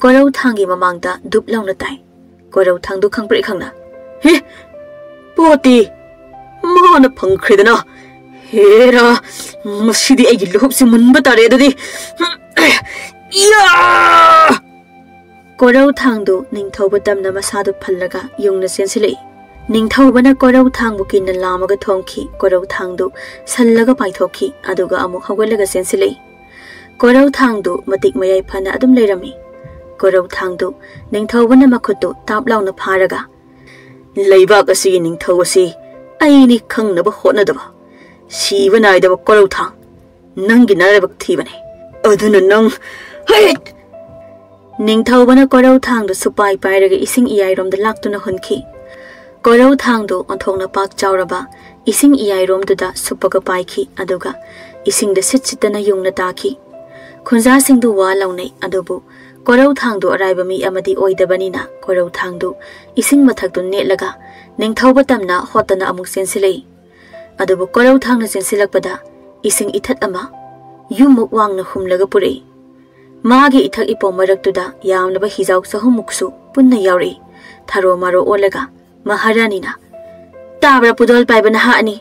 ꯀꯣꯔꯧꯊꯥꯡꯒꯤ ꯃꯃꯥꯡꯗ ꯗꯨꯞ ꯂꯥꯎꯅ ꯇꯥꯏ꯫ ꯀꯣꯔꯧꯊꯥꯡꯗꯨ ꯈꯪꯄ꯭ꯔꯦꯛ ꯈꯪꯅ, "ꯍꯦ! ꯄꯣꯠꯇꯤ ꯃꯥꯅ ꯐꯪꯈ꯭ꯔꯦꯗꯅ! ꯍꯦꯔꯥ, ꯃꯁꯤꯗꯤ ꯑꯩꯒꯤ ꯂꯨꯍꯨꯞꯁꯤ ꯃꯨꯟꯕ ꯇꯥꯔꯦ ꯑꯗꯨꯗꯤ! ꯏꯌꯥ!" ꯀꯣꯔꯧꯊꯥꯡꯗꯨ ꯅꯤꯡꯊꯧꯕ ꯇꯝꯅ ꯃꯁꯥꯗꯨ ꯐꯜꯂꯒ ꯌꯨꯡꯅ ꯆꯦꯟꯁꯤꯜꯂꯛꯏ꯫ ꯅꯤꯡꯊꯧꯕꯅ ꯀꯣꯔꯧꯊꯥꯡꯕꯨ ꯀꯤꯟꯅ ꯂꯥꯝꯃꯒ ꯊꯣꯝꯈꯤ꯫ ꯀꯣꯔꯧꯊꯥꯡꯗꯨ ꯁꯜꯂꯒ ꯄꯥꯏꯊꯣꯛꯈꯤ, ꯑꯗꯨꯒ ꯑꯃꯨꯛ ꯍꯧꯒꯠꯂꯒ ꯆꯦꯟꯁꯤꯜꯂꯛꯏ꯫ ꯀꯣꯔꯧꯊꯥꯡꯗꯨ ꯃꯇꯤꯛ ꯃꯌꯥꯏ ꯐꯅ ꯑꯗꯨꯝ ꯂꯩꯔꯝꯃꯤ꯫ ꯀꯣꯔꯧꯊꯥꯡꯗꯨ ꯅꯤꯡꯊꯧꯕꯅ ꯃꯈꯨꯠꯇꯨ ꯇꯥꯞ ꯂꯥꯎꯅ ꯐꯥꯔꯒ, "ꯂꯩꯕꯥꯛ ꯑꯁꯤꯒꯤ ꯅꯤꯡꯊꯧ ꯑꯁꯤ ꯑꯩꯅꯤ ꯈꯪꯅꯕ ꯍꯣꯠꯅꯗꯕ, ꯁꯤꯕ ꯅꯥꯏꯗꯕ ꯀꯣꯔꯧꯊꯥꯡ, ꯅꯪꯒꯤ ꯅꯔꯥꯏꯕꯛ ꯊꯤꯕꯅꯤ꯫ ꯑꯗꯨꯅ ꯅꯪ, ꯍꯩꯠ!" ꯅꯤꯡꯊꯧꯕꯅ ꯀꯣꯔꯧꯊꯥꯡꯗꯨ ꯁꯨꯄꯥꯏ ꯄꯥꯏꯔꯒ ꯏꯁꯤꯡ ꯏꯌꯥꯏꯔꯣꯝꯗ ꯂꯥꯛꯇꯨꯅ ꯍꯨꯟꯈꯤ꯫ ꯀꯣꯔꯧꯊꯥꯡꯗꯨ ꯑꯣꯟꯊꯣꯛꯅ ꯄꯥꯛ ꯆꯥꯎꯔꯕ ꯏꯁꯤꯡ ꯏꯌꯥꯏꯔꯣꯝꯗꯨꯗ ꯁꯨꯞꯄꯒ ꯄꯥꯏꯈꯤ, ꯑꯗꯨꯒ ꯏꯁꯤꯡꯗ ꯁꯤꯠ ꯁꯤꯠꯇꯅ ꯌꯨꯡꯅ ꯇꯥꯈꯤ꯫ ꯈꯨꯟꯖꯥꯁꯤꯡꯗꯨ ꯋꯥ ꯂꯥꯎꯅꯩ, ꯑꯗꯨꯕꯨ ꯀꯣꯔꯧꯊꯥꯡꯗꯨ ꯑꯔꯥꯏꯕ ꯃꯤ ꯑꯃꯗꯤ ꯑꯣꯏꯗꯕꯅꯤꯅ ꯀꯣꯔꯧꯊꯥꯡꯗꯨ ꯏꯁꯤꯡ ꯃꯊꯛꯇꯨ ꯅꯦꯠꯂꯒ ꯅꯤꯡꯊꯧꯕ ꯇꯝꯅ ꯍꯣꯠꯇꯅ ꯑꯃꯨꯛ ꯆꯦꯟꯁꯤꯜꯂꯛꯏ꯫ ꯑꯗꯨꯕꯨ ꯀꯣꯔꯧꯊꯥꯡꯅ ꯆꯦꯟꯁꯤꯜꯂꯛꯄꯗ ꯏꯁꯤꯡ ꯏꯊꯠ ꯑꯃ ꯌꯨꯝꯃꯨꯛ ꯋꯥꯡꯅ ꯍꯨꯝꯂꯒ ꯄꯨꯔꯛꯏ꯫ ꯃꯥꯒꯤ ꯏꯊꯛ ꯏꯄꯣꯝ ꯃꯔꯛꯇꯨꯗ ꯌꯥꯝꯂꯕ ꯍꯤꯖꯥꯎ ꯆꯍꯨꯝꯃꯨꯛꯁꯨ ꯄꯨꯟꯅ ꯌꯥꯎꯔꯛꯏ꯫ ꯊꯥꯔꯣ ꯃꯥꯔꯣ ꯑꯣꯜꯂꯒ ꯃꯍꯥꯔꯥꯅꯤꯅ, "ꯇꯥꯕ꯭ꯔꯥ ꯄꯨꯗꯣꯜ ꯄꯥꯏꯕ ꯅꯍꯥ ꯑꯅꯤ?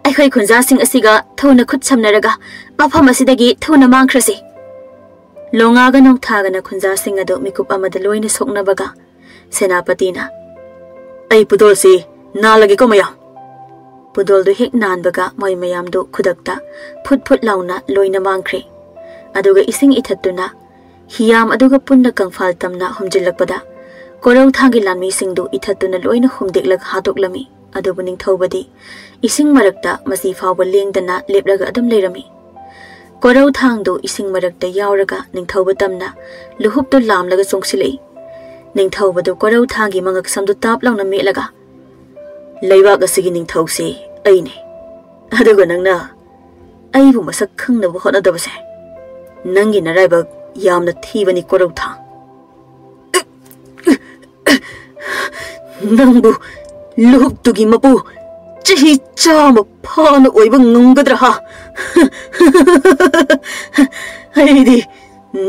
ꯑꯩꯈꯣꯏ ꯈꯨꯟꯖꯥꯁꯤꯡ ꯑꯁꯤꯒ ꯊꯨꯅ ꯈꯨꯠ ꯁꯝꯅꯔꯒ ꯃꯐꯝ ꯑꯁꯤꯗꯒꯤ ꯊꯨꯅ ꯃꯥꯡꯈ꯭ꯔꯁꯤ"꯫ ꯂꯣꯉꯥꯒ ꯅꯣꯡꯊꯥꯒꯅ ꯈꯨꯟꯖꯥꯁꯤꯡ ꯑꯗꯨ ꯃꯤꯀꯨꯞ ꯑꯃꯗ ꯂꯣꯏꯅ ꯁꯣꯛꯅꯕꯒ ꯁꯦꯅꯥꯄꯇꯤꯅ, "ꯑꯩ ꯄꯨꯗꯣꯜꯁꯤ "ꯅꯥꯜꯂꯒꯦꯀꯣ ꯃꯌꯥꯝ!" ꯄꯨꯗꯣꯜꯗꯨ ꯍꯦꯛ ꯅꯥꯟꯕꯒ ꯃꯣꯏ ꯃꯌꯥꯝꯗꯨ ꯈꯨꯗꯛꯇ ꯐꯨꯠ ꯐꯨꯠ ꯂꯥꯎꯅ ꯂꯣꯏꯅ ꯃꯥꯡꯈ꯭ꯔꯦ꯫ ꯑꯗꯨꯒ ꯏꯁꯤꯡ ꯏꯊꯠꯇꯨꯅ ꯍꯤꯌꯥꯝ ꯑꯗꯨꯒ ꯄꯨꯟꯅ ꯀꯪꯐꯥꯜ ꯇꯝꯅ ꯍꯨꯝꯖꯤꯜꯂꯛꯄꯗ, ꯀꯣꯔꯧꯊꯥꯡꯒꯤ ꯂꯥꯟꯃꯤꯁꯤꯡꯗꯨ ꯏꯊꯠꯇꯨꯅ ꯂꯣꯏꯅ ꯍꯨꯝꯗꯦꯛꯂꯒ ꯍꯥꯠꯇꯣꯛꯂꯝꯃꯤ꯫ ꯑꯗꯨꯕꯨ ꯅꯤꯡꯊꯧꯕꯗꯤ ꯏꯁꯤꯡ ꯃꯔꯛꯇ ꯃꯁꯤ ꯐꯥꯎꯕ ꯂꯦꯡꯗꯅ ꯂꯦꯞꯂꯒ ꯑꯗꯨꯝ ꯂꯩꯔꯝꯃꯤ꯫ ꯀꯣꯔꯧꯊꯥꯡꯗꯨ ꯏꯁꯤꯡ ꯃꯔꯛꯇ ꯌꯥꯎꯔꯒ ꯅꯤꯡꯊꯧꯕ ꯇꯝꯅ ꯂꯨꯍꯨꯞꯇꯨ ꯂꯥꯝꯂꯒ ꯆꯣꯡꯁꯤꯜꯂꯛꯏ꯫ ꯅꯤꯡꯊꯧꯕꯗꯨ ꯀꯣꯔꯧꯊꯥꯡꯒꯤ ꯃꯉꯛ ꯁꯝꯗꯨ ꯇꯥꯞ ꯂꯥꯎꯅ ꯃꯦꯠꯂꯒ, "ꯂꯩꯕꯥꯛ ꯑꯁꯤꯒꯤ ꯅꯤꯡꯊꯧꯁꯤ ꯑꯩꯅꯤ꯫ ꯑꯗꯨꯒ ꯅꯪꯅ ꯑꯩꯕꯨ ꯃꯁꯛ ꯈꯪꯅꯕ ꯍꯣꯠꯅꯗꯕꯁꯦ ꯅꯪꯒꯤ ꯅꯔꯥꯏꯕꯛ ꯌꯥꯝꯅ ꯊꯤꯕꯅꯤ, ꯀꯣꯔꯧꯊꯥꯡ꯫ ꯅꯪꯕꯨ ꯂꯨꯍꯨꯞꯇꯨꯒꯤ ꯃꯄꯨ ꯆꯍꯤ ꯆꯥꯝꯃ ꯐꯥꯅ ꯑꯣꯏꯕ ꯉꯝꯒꯗ꯭ꯔꯥ, ꯍꯥ? ꯑꯩꯗꯤ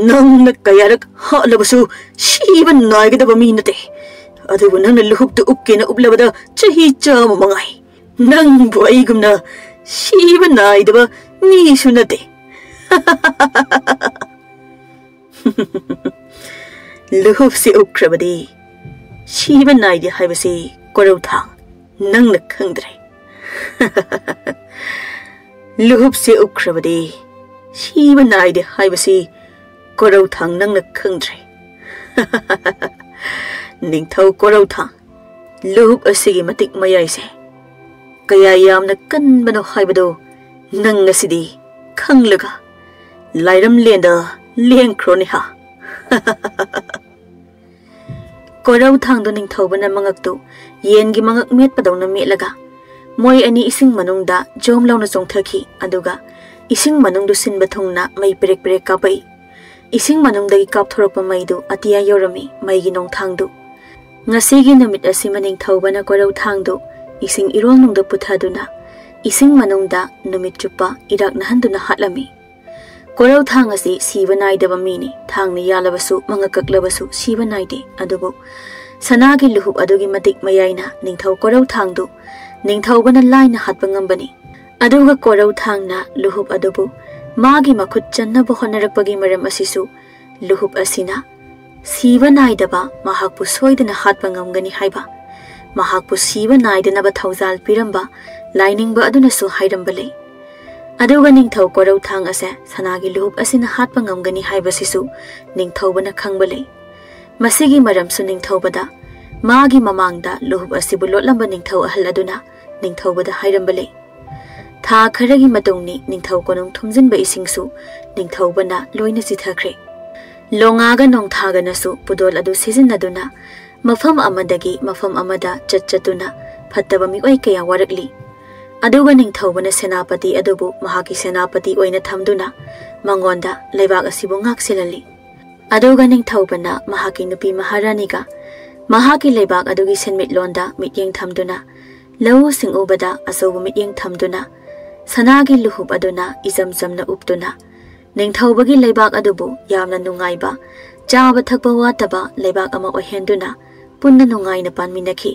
ꯅꯪꯅ ꯀꯌꯥꯔꯛ ꯍꯥꯠꯂꯕꯁꯨ ꯁꯤꯕ ꯅꯥꯏꯒꯗꯕ ꯃꯤ ꯅꯠꯇꯦ꯫ ꯑꯗꯨꯕꯨ ꯅꯪꯅ ꯂꯨꯍꯨꯞꯇꯨ ꯎꯞꯀꯦꯅ ꯎꯞꯂꯕꯗ ꯆꯍꯤ ꯆꯥꯝꯃ ꯃꯉꯥꯏ꯫ ꯅꯪꯕꯨ ꯑꯩꯒꯨꯝꯅ ꯁꯤꯕ ꯅꯥꯏꯗꯕ ꯃꯤꯁꯨ ꯅꯠꯇꯦ꯫" "ꯂꯨꯍꯨꯞꯁꯤ ꯎꯞꯈ꯭ꯔꯕꯗꯤ ꯁꯤꯕ ꯅꯥꯏꯗꯦ ꯍꯥꯏꯕꯁꯤ ꯀꯣꯔꯧꯊꯥꯡ ꯅꯪꯅ ꯈꯪꯗ꯭ꯔꯦ꯫" "ꯂꯨꯍꯨꯞꯁꯤ ꯎꯞꯈ꯭ꯔꯕꯗꯤ ꯁꯤꯕ ꯅꯥꯏꯗꯦ ꯍꯥꯏꯕꯁꯤ ꯀꯣꯔꯧꯊꯥꯡ ꯅꯪꯅ ꯈꯪꯗ꯭ꯔꯦ꯫" "ꯅꯤꯡꯊꯧ ꯀꯣꯔꯧꯊꯥꯡ, ꯂꯨꯍꯨꯞ ꯑꯁꯤꯒꯤ ꯃꯇꯤꯛ ꯃꯌꯥꯏꯁꯦ ꯀꯌꯥ ꯌꯥꯝꯅ ꯀꯟꯕꯅꯣ ꯍꯥꯏꯕꯗꯨ ꯅꯪ ꯉꯁꯤꯗꯤ ꯈꯪꯂꯒ ꯂꯥꯏꯔꯝꯂꯦꯟꯗ ꯂꯦꯡꯈ꯭ꯔꯣꯅꯦ, ꯍꯥ?" ꯀꯣꯔꯧꯊꯥꯡꯗꯨ ꯅꯤꯡꯊꯧꯕꯅ ꯃꯉꯛꯇꯨ ꯌꯦꯟꯒꯤ ꯃꯉꯛ ꯃꯦꯠꯄꯗꯧꯅ ꯃꯦꯠꯂꯒ ꯃꯣꯏ ꯑꯅꯤ ꯏꯁꯤꯡ ꯃꯅꯨꯡꯗ ꯖꯣꯝ ꯂꯥꯎꯅ ꯆꯣꯡꯊꯈꯤ꯫ ꯑꯗꯨꯒ ꯏꯁꯤꯡ ꯃꯅꯨꯡꯗꯨ ꯁꯤꯟꯕ ꯊꯨꯡꯅ ꯃꯩ ꯄꯦꯔꯦꯛ ꯄꯦꯔꯦꯛ ꯀꯥꯞꯄꯛꯏ꯫ ꯏꯁꯤꯡ ꯃꯅꯨꯡꯗꯒꯤ ꯀꯥꯞꯊꯣꯔꯛꯄ ꯃꯩꯗꯨ ꯑꯇꯤꯌꯥ ꯌꯧꯔꯝꯃꯤ, ꯃꯩꯒꯤ ꯅꯣꯡꯊꯥꯡꯗꯨ꯫ ꯉꯁꯤꯒꯤ ꯅꯨꯃꯤꯠ ꯑꯁꯤꯃ ꯅꯤꯡꯊꯧꯕꯅ ꯀꯣꯔꯧꯊꯥꯡꯗꯨ ꯏꯁꯤꯡ ꯏꯔꯣꯜꯅꯨꯡꯗ ꯄꯨꯊꯗꯨꯅ ꯏꯁꯤꯡ ꯃꯅꯨꯡꯗ ꯅꯨꯃꯤꯠ ꯆꯨꯞꯄ ꯏꯔꯥꯛꯅꯍꯟꯗꯨꯅ ꯍꯥꯠꯂꯝꯃꯤ꯫ ꯀꯣꯔꯧꯊꯥꯡ ꯑꯁꯤ ꯁꯤꯕ ꯅꯥꯏꯗꯕ ꯃꯤꯅꯤ꯫ ꯊꯥꯡꯅ ꯌꯥꯜꯂꯕꯁꯨ, ꯃꯉꯛ ꯀꯛꯂꯕꯁꯨ ꯁꯤꯕ ꯅꯥꯏꯗꯦ꯫ ꯑꯗꯨꯕꯨ ꯁꯅꯥꯒꯤ ꯂꯨꯍꯨꯞ ꯑꯗꯨꯒꯤ ꯃꯇꯤꯛ ꯃꯌꯥꯏꯅ ꯅꯤꯡꯊꯧ ꯀꯣꯔꯧꯊꯥꯡꯗꯨ ꯅꯤꯡꯊꯧꯕꯅ ꯂꯥꯏꯅ ꯍꯥꯠꯄ ꯉꯝꯕꯅꯤ꯫ ꯑꯗꯨꯒ ꯀꯣꯔꯧꯊꯥꯡꯅ ꯂꯨꯍꯨꯞ ꯑꯗꯨꯕꯨ ꯃꯥꯒꯤ ꯃꯈꯨꯠ ꯆꯟꯅꯕ ꯍꯣꯠꯅꯔꯛꯄꯒꯤ ꯃꯔꯝ ꯑꯁꯤꯁꯨ ꯂꯨꯍꯨꯞ ꯑꯁꯤꯅ ꯁꯤꯕ ꯅꯥꯏꯗꯕ ꯃꯍꯥꯛꯄꯨ ꯁꯣꯏꯗꯅ ꯍꯥꯠꯄ ꯉꯝꯒꯅꯤ ꯍꯥꯏꯕ ꯃꯍꯥꯛꯄꯨ ꯁꯤꯕ ꯅꯥꯏꯗꯅꯕ ꯊꯧꯖꯥꯜ ꯄꯤꯔꯝꯕ ꯂꯥꯏꯅꯤꯡꯕ ꯑꯗꯨꯅꯁꯨ ꯍꯥꯏꯔꯝꯕ ꯂꯩ꯫ ꯑꯗꯨꯒ ꯅꯤꯡꯊꯧ ꯀꯣꯔꯧꯊꯥꯡ ꯑꯁꯦ ꯁꯅꯥꯒꯤ ꯂꯨꯍꯨꯞ ꯑꯁꯤꯅ ꯍꯥꯠꯄ ꯉꯝꯒꯅꯤ ꯍꯥꯏꯕꯁꯤꯁꯨ ꯅꯤꯡꯊꯧꯕꯅ ꯈꯪꯕ ꯂꯩ꯫ ꯃꯁꯤꯒꯤ ꯃꯔꯝꯁꯨ ꯅꯤꯡꯊꯧꯕꯗ ꯃꯥꯒꯤ ꯃꯃꯥꯡꯗ ꯂꯨꯍꯨꯞ ꯑꯁꯤꯕꯨ ꯂꯣꯠꯂꯝꯕ ꯅꯤꯡꯊꯧ ꯑꯍꯜ ꯑꯗꯨꯅ ꯅꯤꯡꯊꯧꯕꯗ ꯍꯥꯏꯔꯝꯕ ꯂꯩ꯫ ꯊꯥ ꯈꯔꯒꯤ ꯃꯇꯨꯡꯅꯤ ꯅꯤꯡꯊꯧ ꯀꯣꯅꯨꯡ ꯊꯨꯝꯖꯤꯟꯕ ꯏꯁꯤꯡꯁꯨ ꯅꯤꯡꯊꯧꯕꯅ ꯂꯣꯏꯅ ꯆꯤꯊꯈ꯭ꯔꯦ꯫ ꯂꯣꯉꯥꯒ ꯅꯣꯡꯊꯥꯒꯅꯁꯨ ꯄꯨꯗꯣꯜ ꯑꯗꯨ ꯁꯤꯖꯤꯟꯅꯗꯨꯅ ꯃꯐꯝ ꯑꯃꯗꯒꯤ ꯃꯐꯝ ꯑꯃꯗ ꯆꯠ ꯆꯠꯇꯨꯅ ꯐꯠꯇꯕ ꯃꯤꯑꯣꯏ ꯀꯌꯥ ꯋꯥꯔꯛꯂꯤ꯫ ꯑꯗꯨꯒ ꯅꯤꯡꯊꯧꯕꯅ ꯁꯦꯅꯥꯄꯇꯤ ꯑꯗꯨꯕꯨ ꯃꯍꯥꯛꯀꯤ ꯁꯦꯅꯥꯄꯇꯤ ꯑꯣꯏꯅ ꯊꯝꯗꯨꯅ ꯃꯉꯣꯟꯗ ꯂꯩꯕꯥꯛ ꯑꯁꯤꯕꯨ ꯉꯥꯛꯁꯦꯜꯍꯜꯂꯤ꯫ ꯑꯗꯨꯒ ꯅꯤꯡꯊꯧꯕꯅ ꯃꯍꯥꯛꯀꯤ ꯅꯨꯄꯤ ꯃꯍꯥꯔꯥꯅꯤꯒ ꯃꯍꯥꯛꯀꯤ ꯂꯩꯕꯥꯛ ꯑꯗꯨꯒꯤ ꯁꯦꯟꯃꯤꯠꯂꯣꯟꯗ ꯃꯤꯠꯌꯦꯡ ꯊꯝꯗꯨꯅ, ꯂꯧꯎ ꯁꯤꯡꯎꯕꯗ ꯑꯆꯧꯕ ꯃꯤꯠꯌꯦꯡ ꯊꯝꯗꯨꯅ, ꯁꯅꯥꯒꯤ ꯂꯨꯍꯨꯞ ꯑꯗꯨꯅ ꯏꯆꯝ ꯆꯝꯅ ꯎꯞꯇꯨꯅ, ꯅꯤꯡꯊꯧꯕꯒꯤ ꯂꯩꯕꯥꯛ ꯑꯗꯨꯕꯨ ꯌꯥꯝꯅ ꯅꯨꯡꯉꯥꯏꯕ, ꯆꯥꯕ ꯊꯛꯄ ꯋꯥꯠꯇꯕ ꯂꯩꯕꯥꯛ ꯑꯃ ꯑꯣꯏꯍꯟꯗꯨꯅ ꯄꯨꯟꯅ ꯅꯨꯡꯉꯥꯏꯅ ꯄꯥꯟꯃꯤꯟꯅꯈꯤ꯫